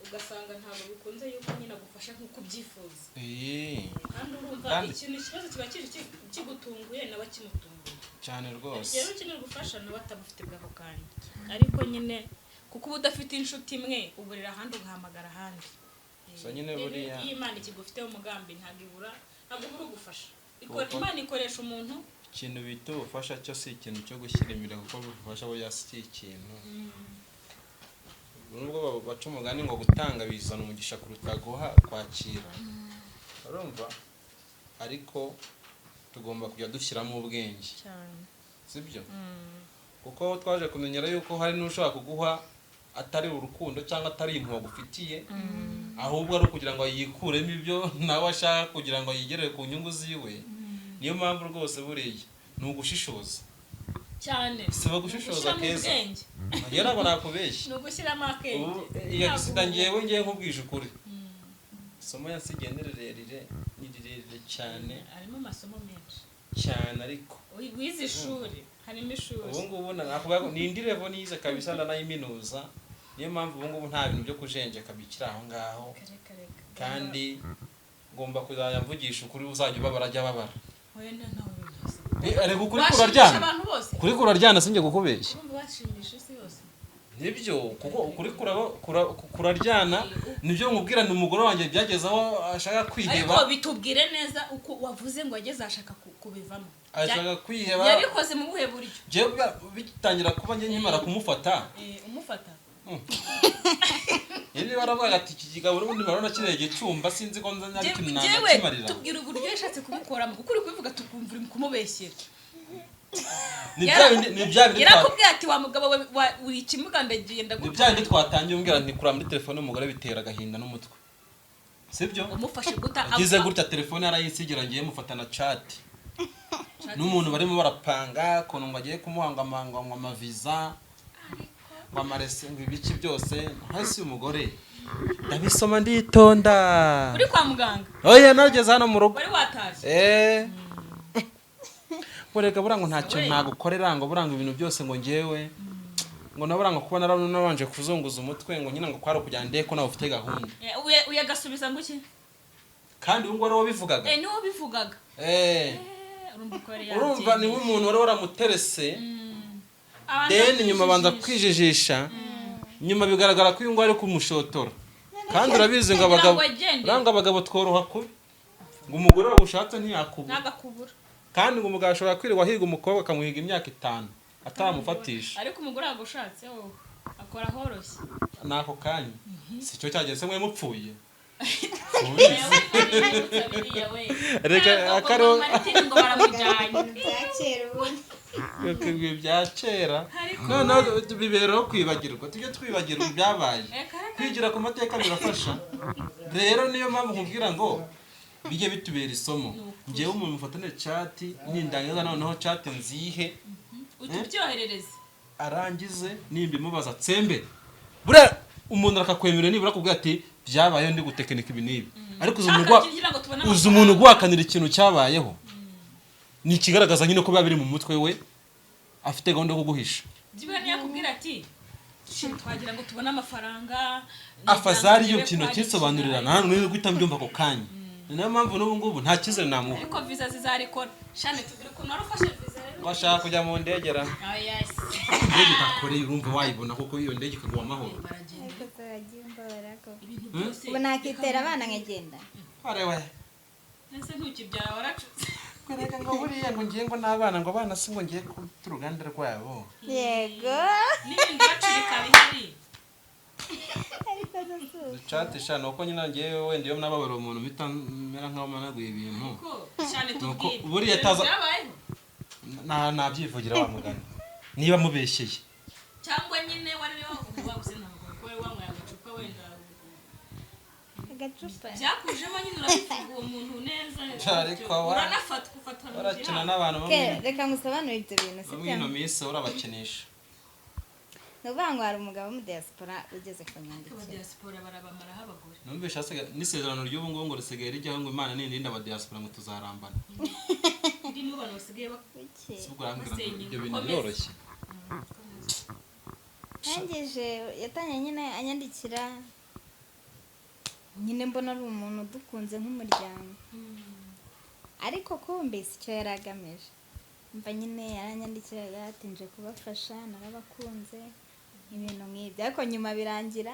ugasanga ntabwo bikunze yuko nyine agufasha nk'uko ubyifuza. Kandi urumva ikintu, ikibazo kiba kije kigutunguye, nawe kimutunguye. Cyane rwose. Rero ukeneye ubufasha nawe atabufite bw'ako kanya, ariko nyine kuko uba udafite inshuti imwe, uburira ahandi, ugahamagara ahandi. Gusa nyine Rero buriya iyo Imana ikigufiteho umugambi, ntabwo ibura, ntabwo ibura ugufasha. Ubufasha. Imana ikoresha umuntu. Ikintu bita ubufasha cyo si ikintu cyo gushyira imbere, kuko ubufasha burya si ikintu, nubwo baca umugani ngo gutanga bizana umugisha kuruta guha kwakira, urumva? Ariko tugomba kujya dushyiramo ubwenge. Cyane. Sibyo? Kuko twaje kumenyera yuko hari n'ushobora kuguha atari urukundo cyangwa atari impuhwe agufitiye, ahubwo ari ukugira ngo yikuremo ibyo nawe ashaka, kugira ngo yigerere ku nyungu ziwe. Niyo mpamvu rwose buriya ni ugushishoza. Cyane. Bisaba gushishoza. Gushyiramo Keza. ubwenge. Njyewe ntabwo nakubeshya. Ni ugushyiramo akenge. Ubu iyo sida, ngewe ngiye nkubwije ukuri, isomo yansigiye ni rirerire, ni rirerire cyane. Harimo amasomo menshi. Cyane ariko. Wize ishuri, harimo ishuri. Ubu ngubu nakuvuga ko ni indi level nize kabisa, ndanayiminuza. Niyo mpamvu ubu ngubu nta bintu byo kujenjeka bikiri aho ngaho. Reka reka. Kandi ngomba kuzajya mvugisha ukuri, uzajya ubabara ajya ababara. Oya, ntawe bivuze. Ariko ukuri Washimisha kuraryana. abantu bose. Ukuri kuraryana, sinjye kukubeshya. Urumva washimisha isi yose. Nibyo, kuko ukuri kuraryana. Nibyo nkubwira, ni umugore wanjye byageze aho ashaka kwiheba. Ariko bitubwire neza uko wavuze ngo ageze ashaka kubivamo. Ashaka kwiheba. Yabikoze mu buhe buryo? Njyewe bitangira kuba njye nkimara kumufata. Umufata. Yari baravuga ati iki kigabo n'ubundi barabona kiriya gicumba, sinzi ko nza ikintu Njyewe nanakimarira. Tubwire uburyo yashatse kumukoramo, kuko uri kubivuga tukumva uri kumubeshyera. Ni bya bindi Yarakubwiye ati wa mugabo we, uri ikimugandagiye Ni ndaguta. bya bindi twatangiye umbwira nti kureba muri telefone y'umugore bitera agahinda n'umutwe, sibyo? Umufashe guta. Agize gutya telefone arayisigira, ngiye mufata na chat n'umuntu barimo barapanga ukuntu ngo agiye kumuha ngo ngo amaviza, ngo amarese, ngo ibiki byose hasi. Umugore ndabisoma nditonda. Uri kwa muganga? Oya, nageze hano mu rugo. Wari watashye? Eh, ngo reka buriya ngo ntacyo nagukorera, ngo buriya ngo ibintu byose ngo ngewe ngo nabura ngo kuba nabanje kuzunguza umutwe, ngo nyine ngo kwari ukugira ndebe ko nawe ufite gahunda. Uyagasubiza ngo iki? Kandi ubu ngubu ari wowe wabivugaga. Niwo bivugaga. Urumva ko yari Urumva ni yabyemeye. nk'umuntu wari waramuterese. Abanza Then nyuma abanza kwijijisha. kwijijisha, nyuma bigaragara ko uyu nguyu ari kumushotora, kandi urabizi ngo Kugira abagabo ngo agende. Uranga abagabo tworoha kubi, ngo umugore wagushatse ntiyakubura. Ntagakubura. Kandi ngo umugabo ashobora kwirirwa ahiga umukobwa, akamuhiga imyaka 5 ataramufatisha. Ariko umugore wagushatse wowe akora ahoroshye. Ni ako kanya, si cyo cyageze mwe mupfuye. Reka ngo baramujyanye. Ibintu bya kera ubundi. Ibi bya kera noneho biberaho kwibagirwa, tujye twibagirwa ibyabaye. Reka reka. Kwigira ku mateka birafasha rero, niyo mpamvu nkubwira ngo bijye bitubera isomo. Ngewe umuntu mufatane chat, nindangiza noneho chat nzihe. Utubyoherereze. Arangize nimba imubaza tsembe, buriya umuntu akakwemerera nibura akubwira ati byabayeho ndi gutekinika ibi n'ibi, ariko uzi umuntu Kugira ngo tubone. Uzi umuntu uguhakanira ikintu cyabayeho, ni ikigaragaza nyine ko biba biri mu mutwe we, afite gahunda yo kuguhisha. Byibura ntiyakubwira ati "Shit, twagira ngo tubone amafaranga." Afazari iyo kintu kinsobanurira nta n'umwe guhita mbyumva ako kanya. Ni nayo mpamvu n'ubu ngubu nta cyizere namuha. Ariko viza zizarikora shane, tubwire ukuntu wari ufashe viza rero. Ngo ashaka kujya mu ndege ra? Ah, yes. Indege itakoreye, urumva wayibona kuko iyo ndege ikaguha amahoro? Baragenda. Ariko turagiye imbabara koko. Ibintu byose. Ubu nakitera abana nkagenda. Arewe. Ese ntukibyara, waracutse? Kwereka ngo buriya ngo ngiye ngo n'abana, ngo abana si ngo ngiye kuta uruganda rwabo. Yego. N'ibintu bacurika bihari. Ariko ndasuka. Chat sha, ni uko nyine ngewe wenda iyo nababara umuntu mpita mera nkaho managuye ibintu. Ko cyane. Nuko Tubwire buriya Ibintu byabayeho. Nabyivugira wa mugani niba mubeshyeye. Cyangwa nyine wari wabuze, ntabwo kuko wari wanyweye agacupa wenda. Agacupa. Byakujemo nyine, urabivuga uwo muntu neza. Ariko Uranafatwa, ufatwa mu barakina gihango. n'abantu bo Ke, reka ngusobanurire ibyo bintu, bo sibyo? muri ino minsi urabakinisha. Ni ukuvuga ngo hari umugabo wo mu diaspora ugeze kunyandikira. Abadiaspora barabamaraho abagore. Numvise n'isezerano ry'ubu ngubu ngo risigaye rijyaho ngo Imana nindinda abadiaspora ngo tuzarambana. Iri nibo bantu basigaye Biki? Si ubwo urambwira ngo Basenya ibyo bintu ingo. biroroshye. Arangije yatangiye nyine anyandikira, nyine mbona ari umuntu udukunze nk'umuryango, ariko kumbe si cyo yari agamije. Mva nyine yaranyandikira ati nje kubafasha, narabakunze, ibintu nk'ibyo, ariko nyuma birangira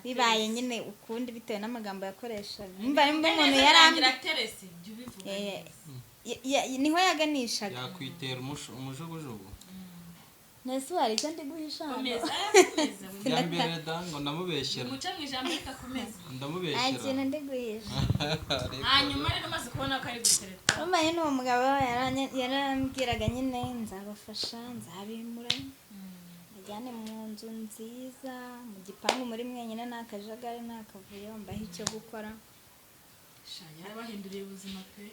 bibaye nyine ukundi bitewe n'amagambo yakoreshaga. Mva nimba umuntu yarangira yarambwiye teresi, jya ubivuga neza. Niho yaganishaga. Yakwitera umujugujugu. Nese hari icyo ndi guhisha hano? Komeza, komeza. Bya mbere da ngo ndamubeshyera. Muce mu ijambo, reka komeza. Nta Ndamubeshyera. kintu ndi guhisha. Ariko Hanyuma rero umaze kubona ko ari gutereta? Urumva nyine uwo mugabo yarambwiraga nyine nzabafasha, nzabimura, mbajyane mu nzu nziza, mu gipangu muri mwenyine, nta kajagari, nta kavuyo, mbahe icyo gukora. Sha, yarabahinduriye ubuzima pe.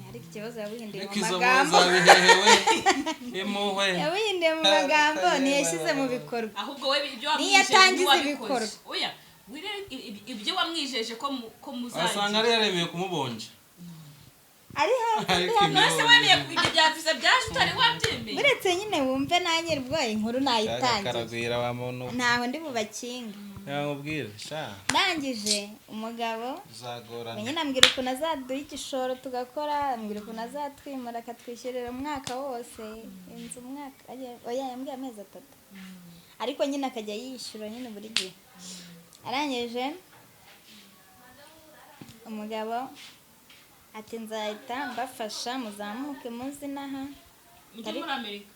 Ariko ikibazo yabuhinduye Ariko mu izo magambo. zabihehewe impuhwe. Yabuhinduye mu magambo, ntiyashyize mu bikorwa. Ahubwo we ibyo Niyo wamwijeje atangiza ntiwabikoze. ibikorwa. Oya, wire ibyo wamwijeje ko ko Wasanga muzagira. ari yaremeye kumubonja. Ari hafi. Ariko Hano. None se wemeye ibyo bya visa byaje utari wabyemeye? Uretse nyine wumve, nanjye rwo inkuru nayitangiye. Karagwira wa muntu. Ntaho ndi bubakinge. Yamubwira sha. Ndangije umugabo Uzagorana. nyine ambwira ukuntu azaduha igishoro tugakora, ambwira ukuntu azatwimura, akatwishyurira umwaka wose inzu, umwaka, oya, yambwiye amezi 3, ariko nyine akajya yishyura nyine buri gihe. Arangije umugabo ati: "Nzahita mbafasha muzamuke muzi inaha." Mujye muri Amerika.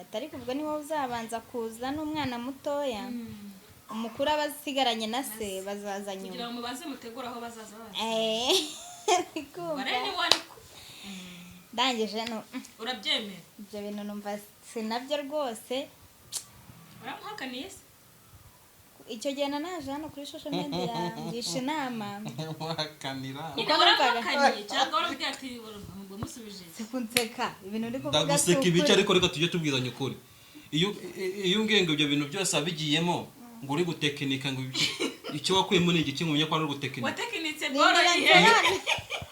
Atari ubwo ni wowe uzabanza kuza n'umwana mutoya, umukuru aba asigaranye na se, bazaza Kugira nyuma. ngo mubanze mutegure aho bazaza baza. Kumva. Bare ni wari Ndangije no Urabyemera? Ibyo bintu numva sinabyo rwose. Uramuhakaniye se? Icyo gihe nanaje hano kuri social media ngisha inama. Wakanira. Nyine Uko numvaga. Uramuhakaniye cyangwa warabwiye ati ngo musubije? Sikunseka, ibintu uri kuvuga si Ndaguseka ibice. ukuri. Ariko reka tujye tubwizanya ukuri. Iyo umbwiye ngo ibyo bintu byose wabigiyemo ngo uri gutekinika, ngo icyo wakuyemo ni igiki ngo umenye ko ari ugutekinika? Watekinitse Nindira boro ihe. nsobanure.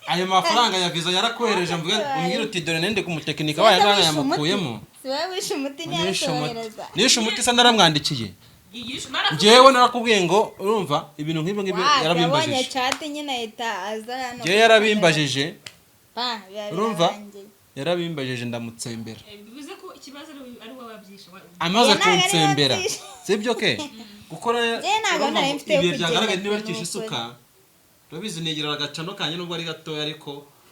Ayo mafaranga ya visa yarakohereje, mvuge umbwire uti: "Dore nende kumutekinika wayo ngana yamukuyemo." Si wowe wishe umuti? Nishe umuti. Ntiyatwohereza. Nishe umuti se? Naramwandikiye. Yiyishe narakuze. Njyewe narakubwiye ngo urumva ibintu nk'ibyo ngibyo Yabonye yarabimbajije. chat nyine ahita aza hano. Njyewe yarabimbajije. Pa, biba Urumva? birarangiye. Yarabimbajije ndamutsembera. Bivuze ko ikibazo ari wowe wabyishe. Amaze Oya, ntabwo ari kunsembera. wabyishe. Sibyo ke gukora? Njyewe ntabwo Urumva nari ngo mfite yo ibihe kugenda byagaragaye niba pe, rikisha ni isuka. Urabizi negera agacano kanjye nubwo ari gatoya, ariko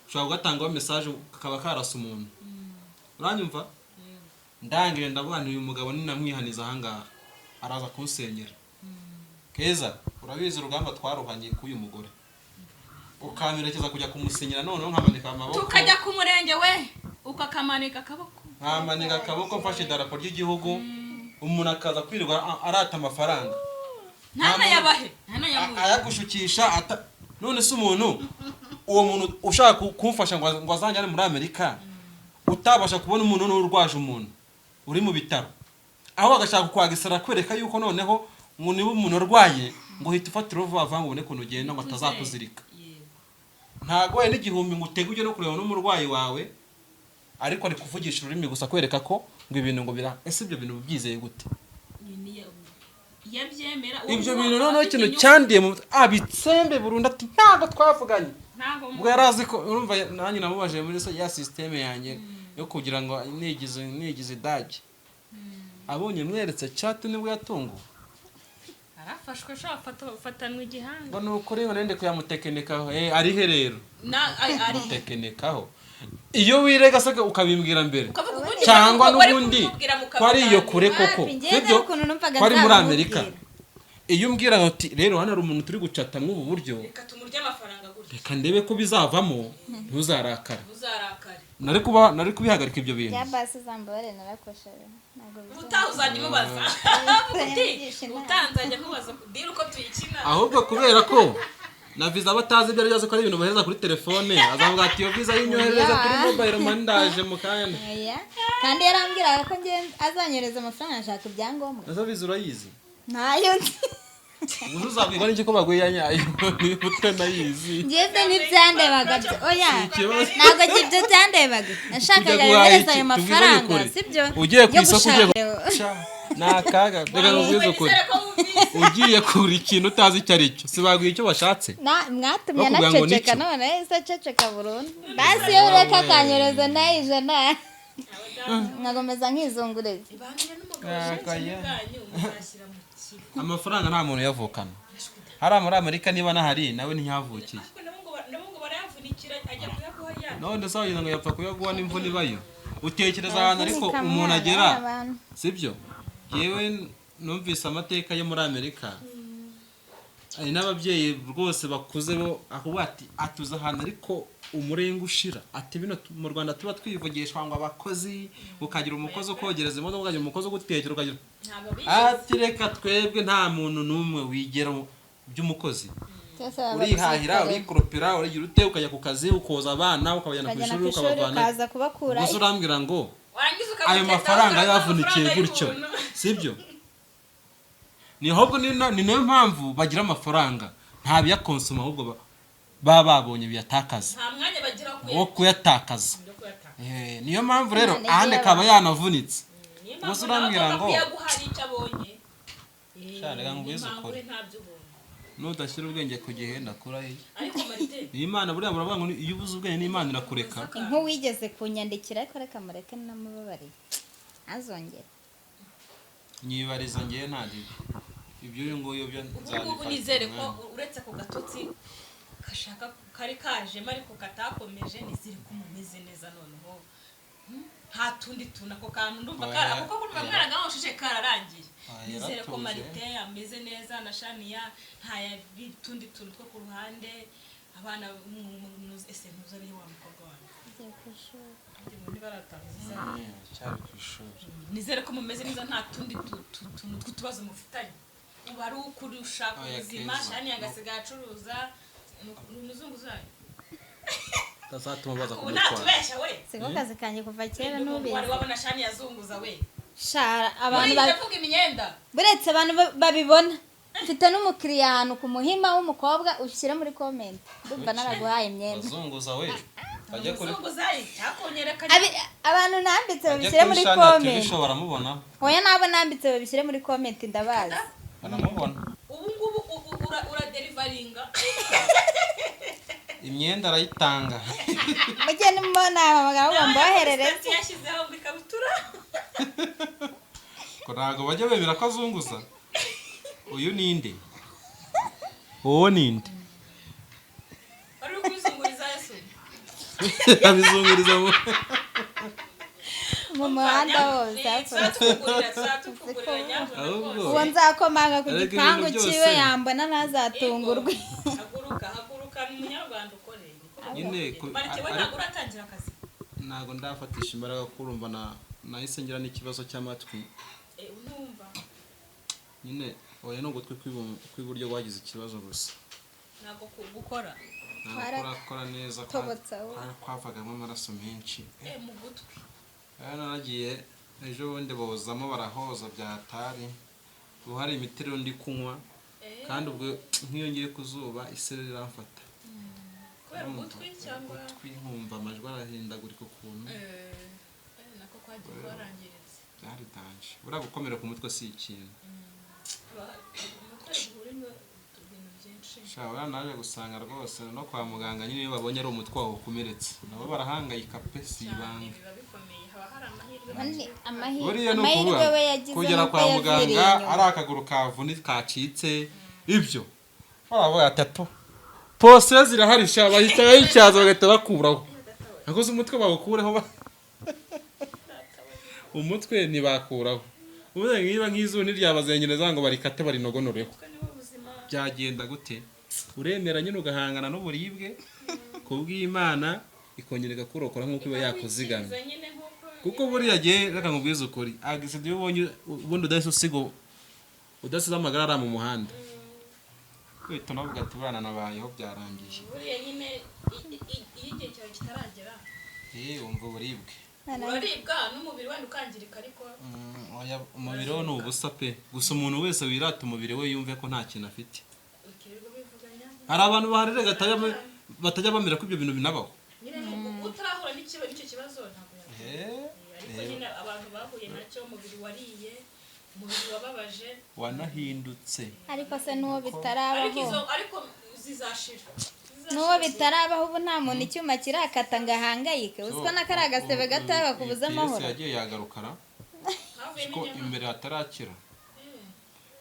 ushobora kugatangaho message kakaba karasa umuntu, uranyumva? Ndangije ndavuga nti: "Uyu mugabo ninamwihaniza ahangaha araza kunsenyera." Keza, urabizi urugamba twaruhanye k'uyu mugore, ukamperekeza kujya kumusenyera, noneho nkamanika amaboko. Tukajya ku murenge we, ukakamanika akaboko. Nkamanika akaboko mfashe idarapo ry'igihugu, umuntu akaza kwirirwa arata amafaranga. Ntanayabahe, ntanayamuhe. Ayagushukisha none se umuntu, uwo muntu ushaka kumfasha ngo azanjyane muri Amerika, utabasha kubona umuntu n'urwaje, umuntu uri mu bitaro, aho agashaka kukwagisara kwereka yuko noneho ngo niba umuntu arwaye ngo uhita ufatira vuba vuba ngo ubone ukuntu ugenda ngo atazakuzirika. Yego. Ntago wenda 1000 ngo utege ujye no kureba n'umurwayi wawe, ariko ari kuvugisha ururimi gusa kwereka ko ngo ibintu ngo bira. Ese ibyo bintu byizeye gute? Iyo abyemera. Ibyo bintu noneho ikintu cyandiye mu abitsembe burundu, ati: "Ntabwo twavuganye." Ntabwo. Ubwo yari azi ko urumva nanjye namubajije muri ya système yanjye yo kugira ngo nigize idage, abonye mweretse chat nibwo yatunguwe. Arafashwe ashobora fatanwa igihanga. Ngo ni ukuri ngo nende kuyamutekinikaho. Ari he rero? Na ari Mutekinikaho iyo wirega se ukabimbwira mbere? Ukavuga ubundi Cyangwa wari n'ubundi kumubwira ko ari iyo kure koko? Wapi, njyewe Sibyo? nari ukuntu numvaga Ko ari muri nzamubwira. Amerika, iyo umbwira ngo uti: "Rero hano hari umuntu turi gucata mw'ubu buryo, Reka tumurye amafaranga gutya, reka ndebe ko bizavamo, ntuzarakare." Uzarakare. Nari kuba nari kubihagarika ibyo bintu. Bya basi zambabare, narakosheje, ntabwo bizongera. Ubutaha uzajya umubaza, uvuga uti: "Ubutaha nzajya nkubaza deal uko tuyikina." Ahubwo kubera ko na visa aba atazi ibyo ari byo, azi ko ari ibintu bohereza kuri telefone, azavuga ati: "Iyo visa yinyohereza kuri mobile money, ndaje mu kanya." Oya, kandi yarambwiraga ko njye azanyohereza amafaranga ashaka ibyangombwa. Nazo visa urayizi? Ntayo nzi. Ubu uzabwirwa n'iki ko baguye iya nyayo niba utanayizi? Njyewe ntibyandebaga oya. Ikibazo. Ntabwo ibyo byandebaga, nashakaga Ujya guhaha yohereza iki? ayo Tubwizanye mafaranga. ukuri. Sibyo? Ugiye ku Yo isoko ugiye gushaka. Sha, ni akaga, reka nkubwize ukuri. Nizere ko wumvise. Ugiye kugura ikintu utazi icyo ari cyo, si baguye icyo bashatse? Mwatumye Bakubwira ngo anaceceka. nicyo. None yahise aceceka burundu. Basi iyo ureka akanyohereza nayo 100, nkakomeza nkizunguriza. Ibanire n'umugabo ubushake bwanyu muzashyira mu kigo. Amafaranga nta muntu uyavukana. Hariya muri Amerika niba nahari nawe ntiyavukiye. Ariko nabo ngo barayavunikira, ajya kuyaguha ya None se wagira ngo yapfa kuyaguha n'imvune ibayo? Utekereza ahantu ariko Baravunika umuntu mwana, agera abantu. Sibyo? Yewe, numvise amateka yo muri Amerika, hari n'ababyeyi rwose bakuze bo akuvuga ati atuze ahantu ariko umurenga ushira, ati bino mu Rwanda tuba twivugishwa ngo abakozi, ukagira umukozi ukogereza imodoka, ukagira umukozi ugutekera, ukagira Ntabwo bize. Ati: "Reka twebwe nta muntu n'umwe wigera mu by'umukozi." Byose baba Urihahira, babyikorera. urikoropera, urigira ute, ukajya ku kazi, ukoza abana, ukabajyana ku Ukajyana ishuri, ku ishuri, ukabavana. ukaza kubakura. Gusa urambwira ngo Warangiza ayo ukamutetaho mafaranga ukamuha yavunikiye amafaranga gutyo, y'ubuntu. sibyo? Ni ahubwo ni nayo mpamvu bagira amafaranga ntabiyakonsoma, ahubwo baba babonye biyatakaza. Nta mwanya bagira wo Wo kuyatakaza. yo kuyatakaza. Niyo mpamvu rero Imana ahandi igiye akaba abantu. yanavunitse. Niyo Gusa mpamvu urambwira nawe agomba ngo kuyaguha hari icyo abonye. Sha, reka Niyo nkubwize mpamvu ukuri. we ntabyo ubonye. Nudashyira ubwenge ku gihe, ndakurahiye. Ariko Marite, Iyi Imana buriya baravuga ngo iyo ubuze ubwenge n'Imana irakureka. Nk'uwigeze kunyandikira, ariko reka mureke, namubabariye azongera. Nyibariza ngewe, nta ribi ibyo uyu nguyu byo Ubu ngubu nzabifata nizere ko umwanya. uretse ako gatotsi gashaka kari kajemo ariko katakomeje, nizere ko mumeze neza noneho. Nta tundi tuntu, ako kantu ndumva Oya, kara kuko kumva oya. mwaragahoshije kararangiye. Oya, Nizere ko yaratuje. Marite ameze neza na Shaniya, nta tundi tuntu two ku ruhande. Abana ese ntuzi ari wa mukobwa wanjye? Agiye ku ishuri. Ngira ngo ntibaratangiza. Cyari ku ishuri. Nizere ko mumeze neza, nta tundi tuntu tw'utubazo mufitanye, ubu ari ukurusha ku Oya, buzima. Keza. Shani agasigaye acuruza, ni umuzunguzayi. Utazatuma baza Ubu kumutwara. ntatubeshya we. Siko kazi kanjye kuva kera, Wari n'ubizi. wabona Shani yazunguza we? Shara abantu Muri ndavuga imyenda. Buretse abantu babibona, mfite n'umukiriya ahantu ku Muhima w'umukobwa, ushyire muri comment, ndumva naraguhaye imyenda. Azunguza we, ajya kuri Umuzunguzayi cyakonyereka. Abantu nambitse ajya babishyire kuri muri Shani TV comment. Show, baramubona. Oya, nabo nambitse babishyire muri comment, ndabazi. Baramubona. Ubu ngubu uraderivaringa. Imyenda arayitanga. Mujye nimubona hamagara ahubwo mboherereze. Sitati yashyizeho ngo ikabutura. Ko ntabwo bajya bemera ko azunguza. Uyu ninde? Uwo ninde? Wari uri kubizunguriza Yesu. Abizunguriza mu Mu muhanda hose hafi. Tuzatugurira, tuzatugurira nyabuna Ahubwo- rwose. Uwo nzakomanga ku Ariko ibintu gipangu byose- cyiwe yambona ntazatungurwe. Haguruka, haguruka, ni umunyarwanda ukore. Nyine Marite we, ntabwo uratangira akazi? Ntabwo ndafatisha imbaraga kuko urumva na nahise ngira n'ikibazo cy'amatwi. Numva. Nyine oya, ni ugutwi kw'iburyo wagize ikibazo gusa. Ntabwo gukora. Ntabwo kurakora neza, Tobotse aho. kwavagamo amaraso menshi. Mu gutwi. Rero naragiye ejo bundi bozamo, barahoza bya hatari. Ubu hari imiti rero ndi kunywa, kandi ubwo nk'iyo ngiye ku zuba isereri iramfata. Kubera ugutwi cyangwa? Ugutwi, nkumva amajwi arahindagurika ukuntu. Nako kwagiye kwarangiritse. Byari danger. Buriya gukomera ku mutwe si ikintu. Umutwe uhurimo ibintu byinshi. Sha, buriya naje gusanga rwose no kwa muganga nyine iyo babonye ari umutwe wawe ukomeretse nabo barahangayika pe, si Cyane. ibanga. Biba bikomeye, haba hari amahirwe. Ubundi Buriya ni amahirwe ukuvuga we yagize kugera nuko kwa muganga yaviriye inyuma. ari akaguru kavunitse kacitse, ibyo baravuga atatu pose zirahari sha, bahita bayityaza bagahita bakuraho. Nakoze umutwe bawukureho, umutwe ntibakuraho. Ubundi niba nk'izuba ntiryabazengereza ngo barikate barinogonoreho, Kuko nibo buzima. byagenda gute? Uremera nyine ugahangana n'uburibwe kubw'Imana, ikongera igakurokora nk'uko iba yakuzigamye. Wikiriza nyine nk'uko. Kuko buriya gihe, reka nkubwize ukuri, accident iyo ubonye ubundi udahise usiga, udasize amagara ari mu muhanda, uhita unavuga ati buriya nanabayeho, byarangiye. Buriya nyine iyo igihe cyawe kitaragera, Wumva uburibwe. uraribwa n'umubiri wenda ukangirika, ariko Oya, umubiri wo ni ubusa pe. Gusa umuntu wese wirata umubiri we yumve ko nta kintu afite. Ukirirwa bivuganya. Hari abantu baharira batajya bamera ko ibyo bintu binabaho. Nyine utarahura n'icyo kibazo ntabwo yakora, ariko nyine abantu bahuye nacyo, umubiri wariye, umubiri wababaje. Wanahindutse. Ariko se n'uwo Ariko bitarabaho? izo, ariko zizashira. N'uwo bitarabaho, ubu nta muntu icyuma kirakata ngo ahangayike. Uzi ko n'akari agasebe gatoya kakubuza amahoro. Yagiye yagarukara Havuyemo ko inyama. imbere hatarakira,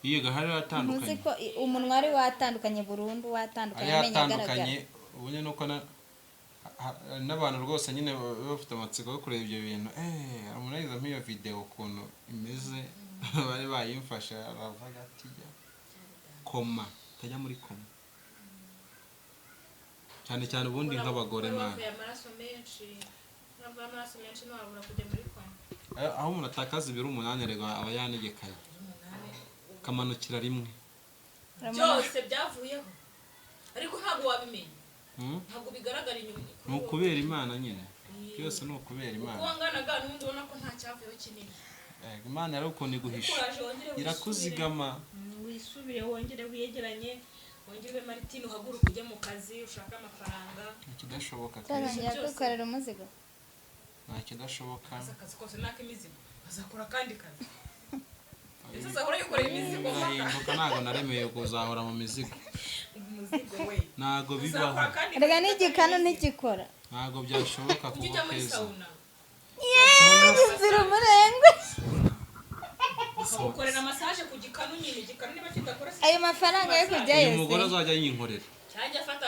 iyo gahari Ntuzi yaratandukanye. ko umunwa wari watandukanye burundu, watandukanye, Ari amenyo agaragara. hatandukanye. Ubu nyine nuko n'abantu rwose nyine baba bafite amatsiko yo kureba ibyo bintu. Umuntu yagize nk'iyo video ukuntu imeze, bari bayimfashe, aravuga ati "Jya koma, utajya muri koma cyane cyane." Ubundi nk'abagore, Wari man, wavuye amaraso menshi, wavuye amaraso menshi, ntiwabura kujya muri koma. Aho umuntu atakaza ibiro 8 rego aba yanegekaye, kamanukira rimwe. Byose byavuyeho. Ariko ntabwo wabimenya. Hmm? Ntabwo bigaragara inyuma. Ni ukubera Imana nyine, byose ni ukubera Uko Imana. wanganaga n'ubundi ubona ko nta cyavuyeho kinini. Yego, Imana yari ukuntu iguhisha. Uraje wongere wisubire. Irakuzigama. Wisubire, wongere wiyegeranye, wongere ube Martine, uhaguruke ujye mu kazi ushake amafaranga. Nta kidashoboka keza. Nzongera kwikorera umuzigo. Nta kidashoboka. Aza akazi kose ni ak'imizigo, azakora akandi kazi, ese azahora yikoreye imizigo mpaka? Birahinduka, ntabwo naremeye kuzahora mu mizigo. Umuzigo we. Ntabwo bibaho. Uzakora akandi Rega kazi. n'igikanu ntigikora. Ntabwo byashoboka Ujye kuba ujya muri keza. sauna. Inzira umurengwe. Bakagukorera massage ku gikanu nyine, igikanu niba kidakora se. Ayo mafaranga yo kujyayo Uyu mugore se? azajya yinkorera. Cyajya afata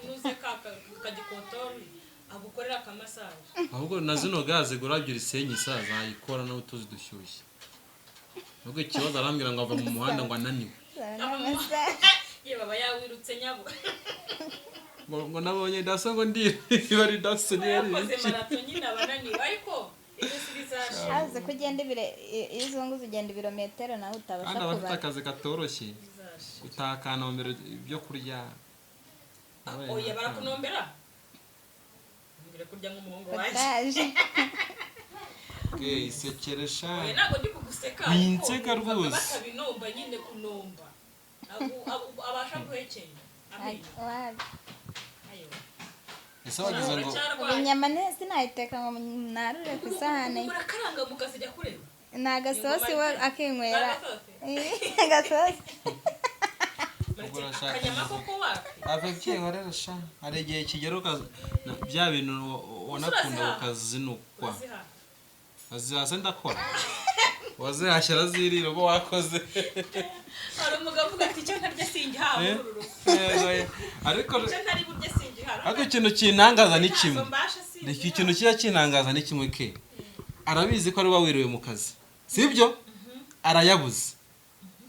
nuze ka kagikotori agukorera akamassage. Ahubwo na zino gaze gura ebyiri senyi isa zayikora n'utuzi dushyushye. Ahubwo ikibazo arambwira ngo ava mu muhanda ngo ananiwe. Ye baba yawirutse nyabo. Ngo nabonye daso, ngo ndira niba ari daso, niba ari Yakoze ibiki. marato nyine, aba ananiwe, ariko ibyo si bizashira. Azi ko ugenda ibire, iyo uzunguza ugenda ibirometero nawe utabasha Kandi aba afite kubara. akazi katoroshye. Bizashira. Gutaka ibyo kurya. Nabaye Oya. nk'akana. Barakunombera mbere kurya nk'umuhungu wanjye. Potaje. Okay, isekere sha. Oya, ntabwo ndi kuguseka. Ni Ariko inseka numvaga rwose. batabinomba nyine, kunomba abasha guhekenya amenyo. Wabi. Ayo. Ese wagize ngo Ubu inyama sinayiteka ngo narure ku isahani. Murakaranga mukazijya kureba. Ni agasosi we akinywera. Agasosi? Agasosi. Ubwo urashaka Akanyama koko wapi. Ave byihorera sha, hari igihe kigera bya bintu wanakunda Urazihaha? ukazinukwa. Urazihaha? Azihase ndakora, wazihashye arazirira ubwo wakoze. Hari umugabo uvuga ati: "Icyo ntarya singihaha muri uru rugo." Yego, ye. Ariko Icyo ntari burye singihaha. ariko ikintu kintangaza ni kimwe. Ntazo mbasha singihaha. Iki kintu kijya kintangaza ni kimwe ke, arabizi ko ari we wiriwe mu kazi, sibyo? Arayabuze,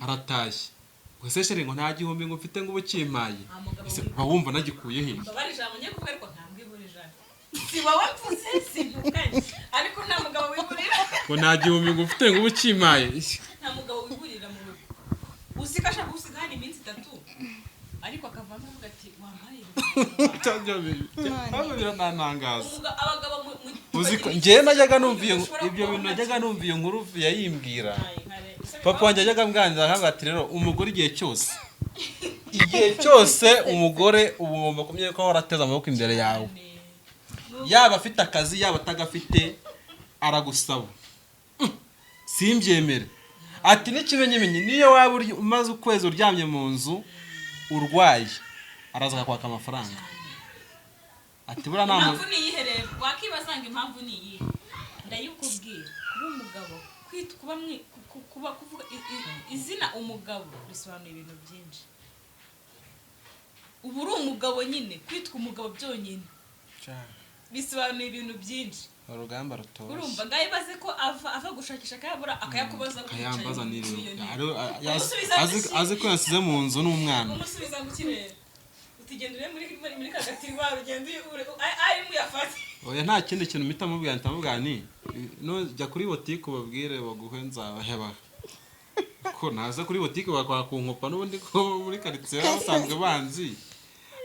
aratashye, ngo se chéri, ngo nta gihumbi ngo mfite, ngo ubu kimpaye. Nta mugabo. Ese uba wumva nagikuye he? Mbabare ijambo ngiye kuvuga, ariko nta mbwibura ijana, si wowe mvuze, sintukanye, ariko nta mugabo wiburira. Ngo nta gihumbi ngo ufite, ngo ubu kimpaye. Nta mugabo wiburira mu rugo. Uzi ko ashaka gusiga hano iminsi 3, ariko akavamo avuga ati: "Wampaye." Ahubwo biranantangaza. Abagabo Uzi ko njyewe najyaga numva iyo ibyo bintu, najyaga numva iyo nkuru yayimbwira papa wanjye, yajyaga ambwanira akavuga ati: "Rero umugore igihe cyose umugore uba ugomba kumenya ko ahora ateze amaboko imbere yawe, yaba afite akazi, yaba atagafite, aragusaba." Simbyemere. Ati: "N'ikimenyimenyi, niyo waba umaze ukwezi uryamye mu nzu urwaye, araza akakwaka amafaranga." Ati: "Buriya nta Impamvu ni iyihe rero? Wakibaza ngo impamvu ni iyihe? Ndayikubwira. Kuba umugabo, kwita kuba kuba kuvuga izina umugabo risobanuye ibintu byinshi. Uba uri umugabo nyine, kwitwa umugabo byonyine bisobanuye ibintu byinshi. Urugamba rutoroshye. Urumva ngaho, ibaze ko ava gushakisha akayabura, akayakubaza. Kayambaza. Wicaye Niriwe muri iyo ntebe. Azi azi ko yasize mu nzu n'umwana. Umusubiza ngo ikirere utigenda ure muri kagati ugenda arimo uyafate. Oya, nta kindi kintu mpita mubwira, mpita mubwira ni nujya kuri botike ubabwire baguhe, nzabahebaha ko naza kuri botike bakora ku nkopa n'ubundi, ko muri karitsiye baba basanzwe banzi.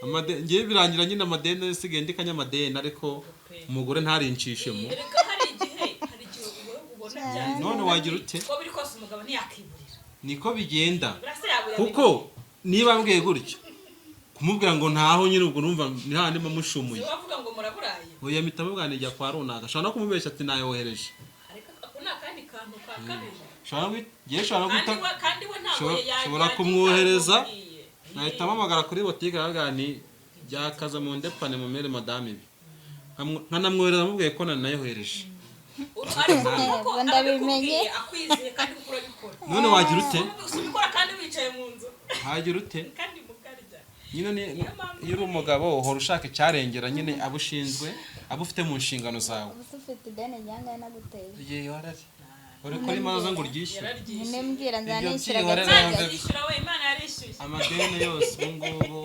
Ngewe birangira nyine amadeni asigaye ndi kanyamadeni, ariko umugore ntarincishemo. Erega hari igihe ubona byanze. None wagira ute? Uko biri kose umugabo ntiyakiburira. Niko bigenda. Burasa yabura. Kuko niba mbwiye gutyo, kumubwira ngo ntaho nyine, ubwo numva ni handi mushumuye. Si wavuga ngo muraburaye. Oya, mpita mubwira nijya kwa runaka, ashobora no kumubeshya ati nayohereje. Ariko ako ni akandi kantu ka kabiri. Nshobora no ngewe nshobora no guhita Kandi we ntabwo Nshobora kumwohereza, nahita mpamagara kuri botike aravuga ni byakaza mu ndepane mu mere madame ibi, nkanamwohereza mubwiye ko nanayohereje. Ariko kuko Ubwo ndabimenye. abikubwiye akwizeye, kandi kuko urabikora. None wagira ute? Si ubikora kandi wicaye mu nzu. Wagira ute? Kandi mukarya. Nyine iyo uri umugabo uhora ushaka icyarengera nyine abo ushinzwe, abo ufite mu nshingano zawe. Ubu se ufite ideni ryangahe naguteye? Yewe, warari uri kuri maza ngo uryishyure. Yararyishyuye. Nyine mbwira, Ibyo nzanishyura. byihorere. Gake Yumve. gake. Yarishyura we, Imana yarishyuye. Amadeni yose ubu ngubu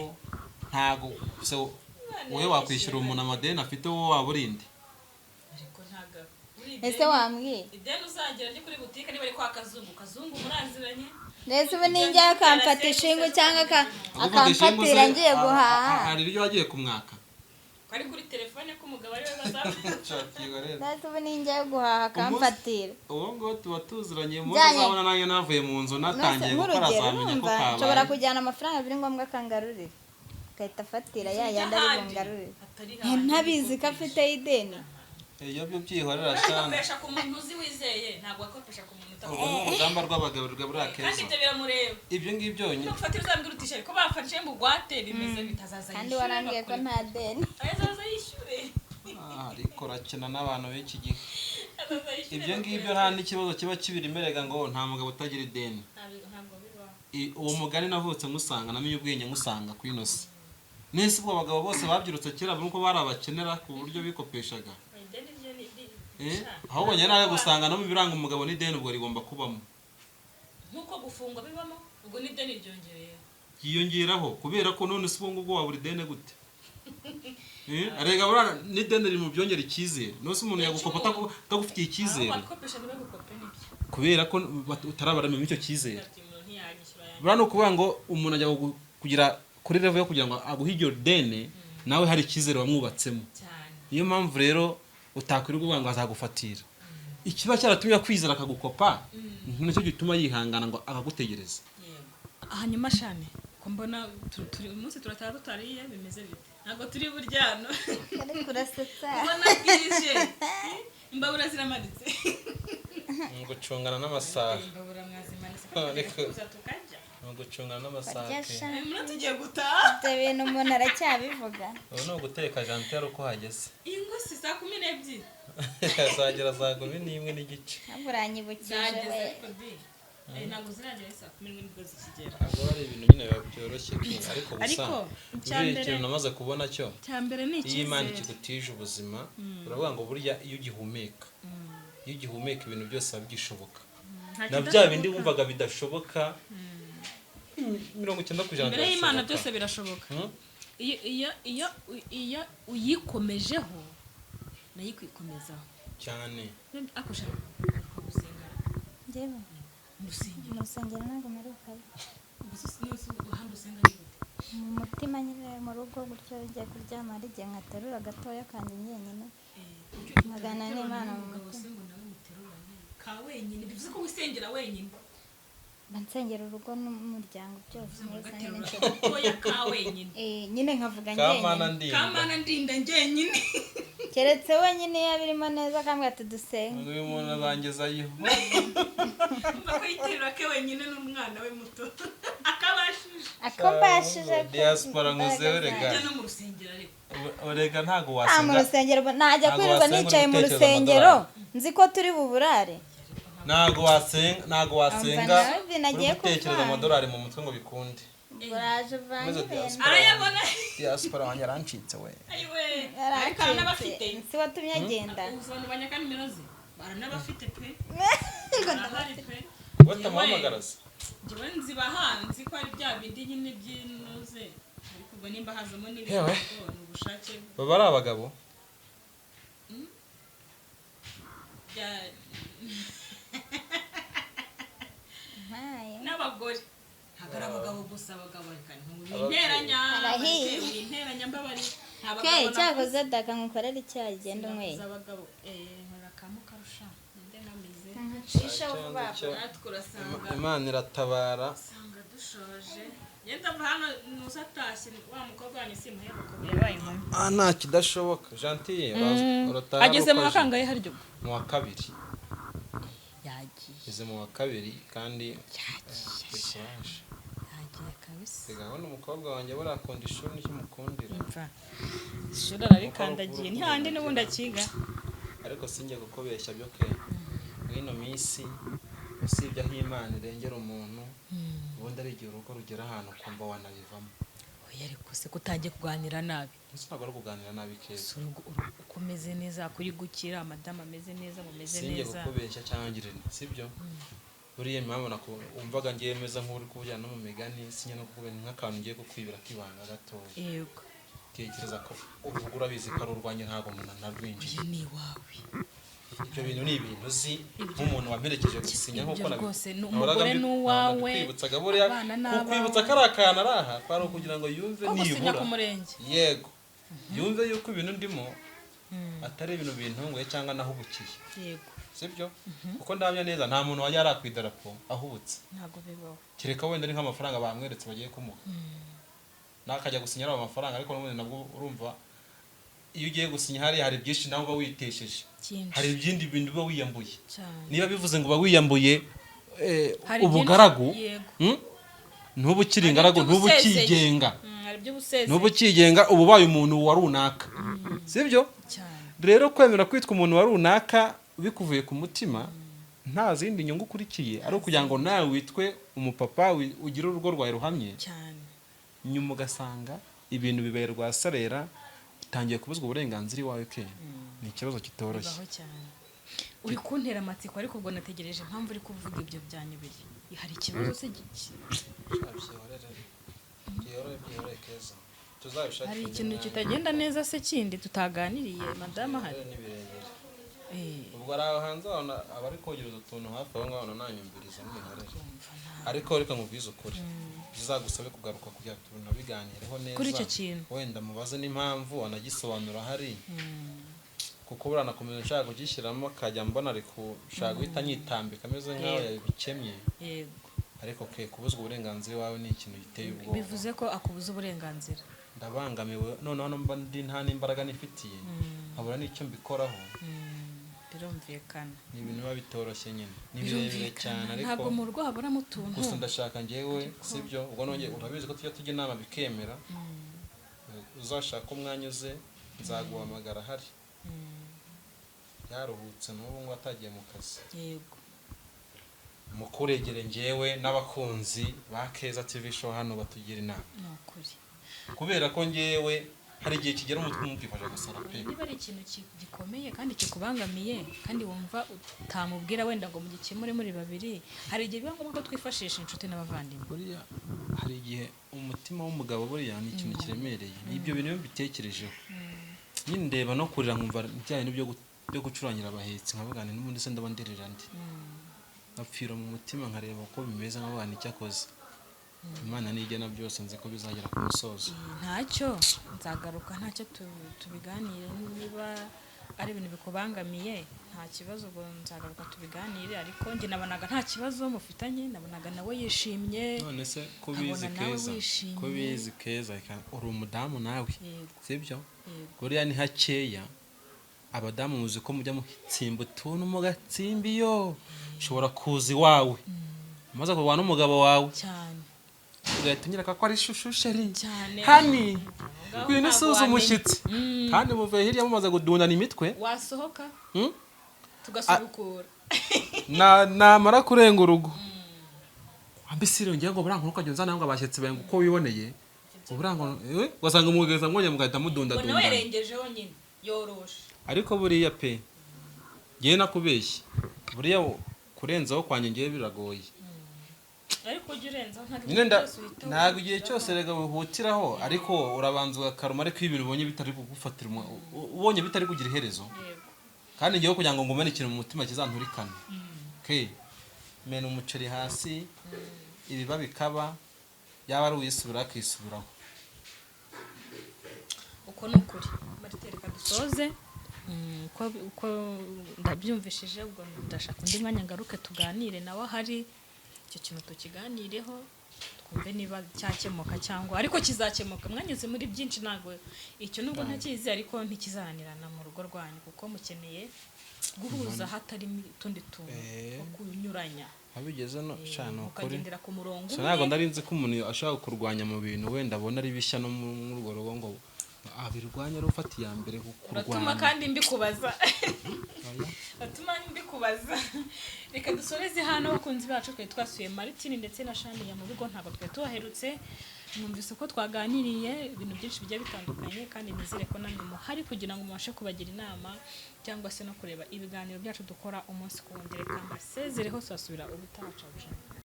ntago se wowe wakwishyura umuntu amadeni afite, wowe waba urinde? Ariko ntabwo uri Ese wambwiye? Ideni uzagira ryo kuri butike, niba ari kwa Kazungu, Kazungu muraziranye. Ndetse ubu ninjyayo akamfata ishingu cyangwa Agufata ishingu se, akamfatira ngiye guhaha. Hari iryo wagiye kumwaka? Ko ari kuri telefone ko umugabo ariwe bazafata. Shakirwa rero. Ndetse ubu ninjyayo guhaha akamfatira. Uwo nguwo tuba tuziranye, umunsi Njyanye- uzabona nanjye navuye mu nzu natangiye gukora, Nk'urugero, azamenya ko urumva nshobora kabaye. kujyana amafaranga, biri ngombwa akangarurira, agahita afatira ya yandi ari bungarurire. Atari Ntabizi ko afite ideni. Iyo byo byihorera shana. Wakopesha ku muntu uzi wizeye, ntabwo wakopesha ku muntu Ubwo ni utakuzi. urugamba rw'abagabo buriya Kandi keza. ibyo biramureba. Ibyo ngibyo nyine. Nugufatira uzambwira uti sheri ko bafashe mu bugwate bimeze bitazaza. Kandi warambwiye ko nta deni. Azaza yishyure. Ah, ariko urakina n'abantu b'iki gihe. Azaza yishyure. Ibyo ngibyo nta n'ikibazo kiba kibirimo erega, ngo nta mugabo utagira ideni. Ntabwo bibaho. Uwo mugani navutse nkusanga, namenye ubwenge nkusanga ku ino si nese. Ubwo abagabo bose babyirutse kera nuko bari abakenera ku buryo bikopeshaga? Ideni ryo ni Eh, ahubwo njye nawe gusanga no mu biranga umugabo n'ideni ubwo rigomba kubamo. Nk'uko gufungwa bibamo, ubwo n'ideni ryongereyeho. Yiyongeraho, kubera ko none se ubwo ngubwo wabura ideni gute? Eh, erega buriya n'ideni riri mu byongera icyizere. None se umuntu yagukopa atagufitiye icyizere? Aho bakopesha ntibagukope nibyo. Kubera ko utarabaramemo icyo cyizere. Ati umuntu ntiyanyishyura yanjye. Buriya ni ukuvuga ngo umuntu ajya kugira kuri level yo kugira ngo aguhe iryo deni, nawe hari icyizere wamwubatsemo. Cyane. Niyo mpamvu rero utakwirirwa uvuga ngo azagufatira. Ikiba cyaratumye akwizera akagukopa nicyo gituma yihangana ngo akagutegereza. Yego. Hanyuma shane, ko mbona turi umunsi turataha tutariye, bimeze bite? Ntabwo turi buryano. Ariko urasetsa. Ubona bwije, imbabura ziramanitse. Ni ugucungana n'amasaha. Imbabura mwazimanitse? Ariko- Tuza tukajya. Ni ugucungana n'amasaha. Barya Ke. sha. Umunsi tugiye gutaha. Ibyo bintu umuntu aracyabivuga. Ubu ni uguteka jantiyari uko hageze. Ingo si saa 12? Zagera saa 11:30. Ntabwo uranyibukije Zageze. we. Ariko di ntabwo ziragera, saa 11 nibwo zikigera. Ntabwo ari ibintu nyine biba byoroshye ke, ariko gusa Ariko icya buriya mbere- ikintu namaze kubona cyo, Icya mbere ni iyo Imana icyizere. ikigutije ubuzima, uravuga ngo burya iyo ugihumeka ibintu byose biba bigishoboka. Nta Na bya kidashoboka. bindi wumvaga bidashoboka, 90% Imbere y'Imana birashoboka. byose birashoboka. Hmm? Iyo uyikomejeho nayo ikwikomezaho. Cyane. Akusha gusenga? Njyewe? Mu rusengero. Mu rusengero ntabwo mperukayo. Ahandi usenga ni gute? Mu mutima nyine, mu rugo gutyo, ugiye kuryama hari igihe nkaterura gatoya kanjye njyenyine, nkagana n'Imana mu Umugabo mutima. se ngo nawe muterurane ka wenyine, bivuze ko wisengera wenyine? Mba nsengera urugo n'umuryango byose muri rusange Ugaterura n'inshuti. gatoya ka wenyine? Eh, nyine nkavuga Kamana njyenyine. ndinda. Kamana ndinda njyenyine. Keretse wenyine iyo abirimo neza akambwira ati dusenge. Uyu muntu azangezayo. Umva ko yiterura ke wenyine n'umwana we muto akabashije. Ako mbashije. Diaspora nkuzeho rega. Ujya no mu rusengero ariko? Urega ntabwo Nta mu wasenga. rusengero najya Ntabwo kwirirwa wasenga nicaye mu uri gutekereza rusengero amadolari. nzi ko turi buburare. Ntabwo wasenga, ntabwo wasenga Umva nawe nagiye uri gutekereza kuvanga. amadolari mu mutwe ngo bikunde. Uraje uvange Maze ibintu. diaspora Arayabona. Diaspora wanjye arancitse we. Ayiwe, ariko aranabafite. Si watumye agenda. Ubu banyaka nimero ze, baranabafite pe. Ngo Barahari pe. Batamuhamagara se? Njyewe nzibaha, nzi ko ari bya bindi nyine by'inoze, ariko ubwo nimba hazamo n'ibindi Yewe. ni ubushake. Baba ari abagabo. Bya Mpaye. N'abagore, ntabwo ari abagabo gusa. Abagabo reka ntiwinteranya. Arahiye. Winteranya, mbabarira, nta Ke bagabo. cyakoze daka nkukorera icyayi, genda unyweye. Navuze abagabo, nkora kamukarusha nde namize. Nkacisha vuba. Natwe urasanga Imana iratabara. Usanga dushoje, ngenda mva hano nuzatashye wa mukobwa wanyu simuheruka, ubu yabaye inkumi. Ah, nta kidashoboka gentille, urataha. Ageze mu ari wa uko aje. kangahe haryo? Mu wa kabiri. Yagiye. Ageze mu wa kabiri kandi Yagiye. courage. Yagiye kabisa. Gahunda umukobwa wanjye buriya akunda ishuri, nicyo mukundira. Mva ishuri ararikandagiye, ntihandi n'ubundi akiga. Ariko sinjye kukubeshya byo ke, muri ino minsi usibye aho Imana irengera umuntu, ubundi ari igihe urugo rugera ahantu ukumva wanabivamo. Oya, ariko se ko utangiye kuganira nabi? Ndetse ntabwo ari ukuganira nabi keza. Si urugo uko umeze neza, kuri gukira madamu ameze neza, mumeze Sinjye neza. kukubeshya cyangwa ngire nti sibyo, buriya impamvu wumvaga ngiye meza nk'uri kuvugana no mu migani, sinjye no kukubeshya nk'akantu ngiye kukwibira k'ibanga gatoya. Yego. Tekereza ko urugo urabizi ko ari urwanjye, ntabwo umuntu narwinjiye. Oya, ni iwawe. Ibyo bintu ni ibintu uzi nk'umuntu wamperekeje gusinya, Ibyo nk'uko rwose ni nahoraga umugore n'uwawe, nakwibutsaga buriya abana n'abawe. Kukwibutsa kari akantu ari aha kwari ukugira ngo yumve Ko gusinya nibura ku murenge. Yego, yumve yuko ibintu ndimo atari ibintu bintunguye cyangwa nahubukiye. Sibyo? Kuko ndamya neza nta muntu wajya ari ku idarapo ahubutse. Ntabwo bibaho. Kereka wenda ari nk'amafaranga bamweretse bagiye kumuha, nakajya gusinya ayo mafaranga. Ariko n'ubundi nabwo urumva, iyo ugiye gusinya hariya hari byinshi nawe uba witesheje. Byinshi. Hari ibindi bintu uba wiyambuye. Cyane. Niba bivuze ngo uba wiyambuye Hari ubugaragu, yego. Ntuba ukiri Hari ingaragu, ibyo ntuba usezeye. ukigenga. Hari ibyo usezeye. Ntuba ukigenga, uba ubaye umuntu wa runaka, sibyo? Cyane. Rero kwemera kwitwa umuntu wa runaka bikuvuye ku mutima, nta zindi nyungu ukurikiye, ari ukugira ngo nawe witwe umupapa, ugire urugo rwawe ruhamye, Cyane. nyuma ugasanga ibintu bibaye rwasarera, utangiye kubuzwa uburenganzira iwawe ke, ni ikibazo kitoroshye. Bibaho cyane. Uri kuntera amatsiko, ariko ubwo nategereje impamvu uri kuvuga ibyo byanyobeye. Hari ikibazo se hari ikintu kitagenda neza se kindi tutaganiriye madamu ahari? Ubwo ari aho hanze abona abari kogereza utuntu hafi aho ngaho nanyumviriza, mwihorere. Ariko reka nkubwize ukuri, bizagusabe kugaruka kugira ngo tunabiganireho neza Kuri icyo kintu. Wenda mubaze n'impamvu anagisobanura hari, kuko buriya nakomeza nshaka kugishyiramo, akajya mbona ari gushaka guhita anyitambika ameze nk'aho yabikemye. Ariko ke, kubuzwa uburenganzira iwawe ni ikintu giteye ubwoba. Bivuze ko akubuza uburenganzira. Ndabangamiwe noneho mba ndi nta n'imbaraga nifitiye, nkabura n'icyo mbikoraho. Birumvikana. Ni ibintu biba bitoroshye nyine, ni birebire Birumvikana. cyane, ariko Ntabwo mu rugo haburamo utuntu. Gusa ndashaka njyewe, sibyo? Ubwo nongeye urabizi ko tujya tujya inama bikemera. Uzashaka umwanya uze, nzaguhamagara ahari yaruhutse n'ubu ngo atagiye mu kazi. Mukuregere njyewe n'abakunzi ba Keza TV Show hano batugira inama, Ni ukuri. kubera ko njyewe hari igihe kigera umutwe umwifasha gusara pe. Niba ari ikintu gikomeye kandi kikubangamiye, kandi wumva utamubwira wenda ngo mugikemure muri babiri, hari igihe biba ngombwa ko twifashisha inshuti n'abavandimwe. Buriya hari igihe umutima w'umugabo, buriya ni ikintu kiremereye. N'ibyo bintu iyo mbitekerejeho nyine ndeba no kurira, nkumva bijyanye n'ibyo byo gucurangira abahetsi, nkavuga nti n'ubundi se ndaba ndirira ndi nkapfira mu mutima, nkareba uko bimeze, nkavuga nti icyakoze Imana nigena byose, nzi ko bizagera ku musozo. Ntacyo, nzagaruka, ntacyo, tubiganire. Niba ari ibintu bikubangamiye, nta kibazo, ubwo nzagaruka tubiganire. Ariko njye nabonaga nta kibazo mufitanye, nabonaga nawe yishimye. None se ko ubizi, Nkabona nawe Keza, wishimye. ko ubizi Keza, reka, uri umudamu nawe, Yego. sibyo? Yego. Buriya ni hakeya abadamu muzi ko mujya mutsimba utuntu mugatsimba. Iyo ushobora kuza iwawe umaze kurwana n'umugabo wawe, Cyane. ugahita unyereka ko ari chouchou, chéri, Cyane. hani Ngaho ngwino ntabwo usuhuza wamenya. umushyitsi, kandi muvuye hirya mumaze gudundana imitwe. Wasohoka Hmm? tugasubukura. Namara kurenga urugo, mbese ngira ngo buriya ukajya uzana ngo abashyitsi bawe ngo uko wiboneye uburango, ugasanga umugeza mwongeye mugahita Ubwo nawe mudundadundana. yarengejeho nyine yoroshe. Ariko buriya pe, ngewe nakubeshye, buriya kurenzaho kwanjye ngewe biragoye. Ariko ujya urenzaho, ntabwo Nyine igihe cyose uhita ntabwo igihe cyose rega wihutiraho, ariko urabanza ugakaruma. Ariko iyo ibintu ubonye bitari kugufatira ubonye bitari kugira iherezo, Yego. kandi ngewe kugira ngo ngumane ikintu mu mutima kizanturikane ke, mena umuceri hasi, ibiba bikaba, yaba ari uwisubiraho akisubiraho. Uko ni ukuri. Marite, reka dusoze. Uko ndabyumvishije, ubwo ndashaka undi mwanya ngaruke tuganire nawe ahari, icyo kintu tukiganireho, twumve niba cyakemuka cyangwa, ariko kizakemuka. Mwanyuze muri byinshi, ntabwo icyo nubwo ntakizi, ariko ntikizananirana mu rugo rwanyu, kuko mukeneye guhuza hatarimo utundi tuntu two kunyuranya. Abigeze no shana ukuri. Mukagendera ku murongo So ntabwo umwe. nari nzi ko umuntu ashobora kurwanya mu bintu wenda abona ari bishya no muri urwo rugo, ngo abirwanya ari ufata iya mbere ku Uratuma kurwanya. kandi mbikubaza, uratuma mbikubaza. Reka dusoreze hano, abakunzi bacu. Twari twasuye Martine ndetse na Shaniya mu rugo, ntabwo twari tubaherutse. Mwumvise uko twaganiriye ibintu byinshi bigiye bitandukanye, kandi nizere ko namwe muhari kugira ngo mubashe kubagira inama cyangwa se no kureba ibiganiro byacu dukora umunsi ku wundi. Reka mbasezereho, turasubira ubutaha. Ciao ciao.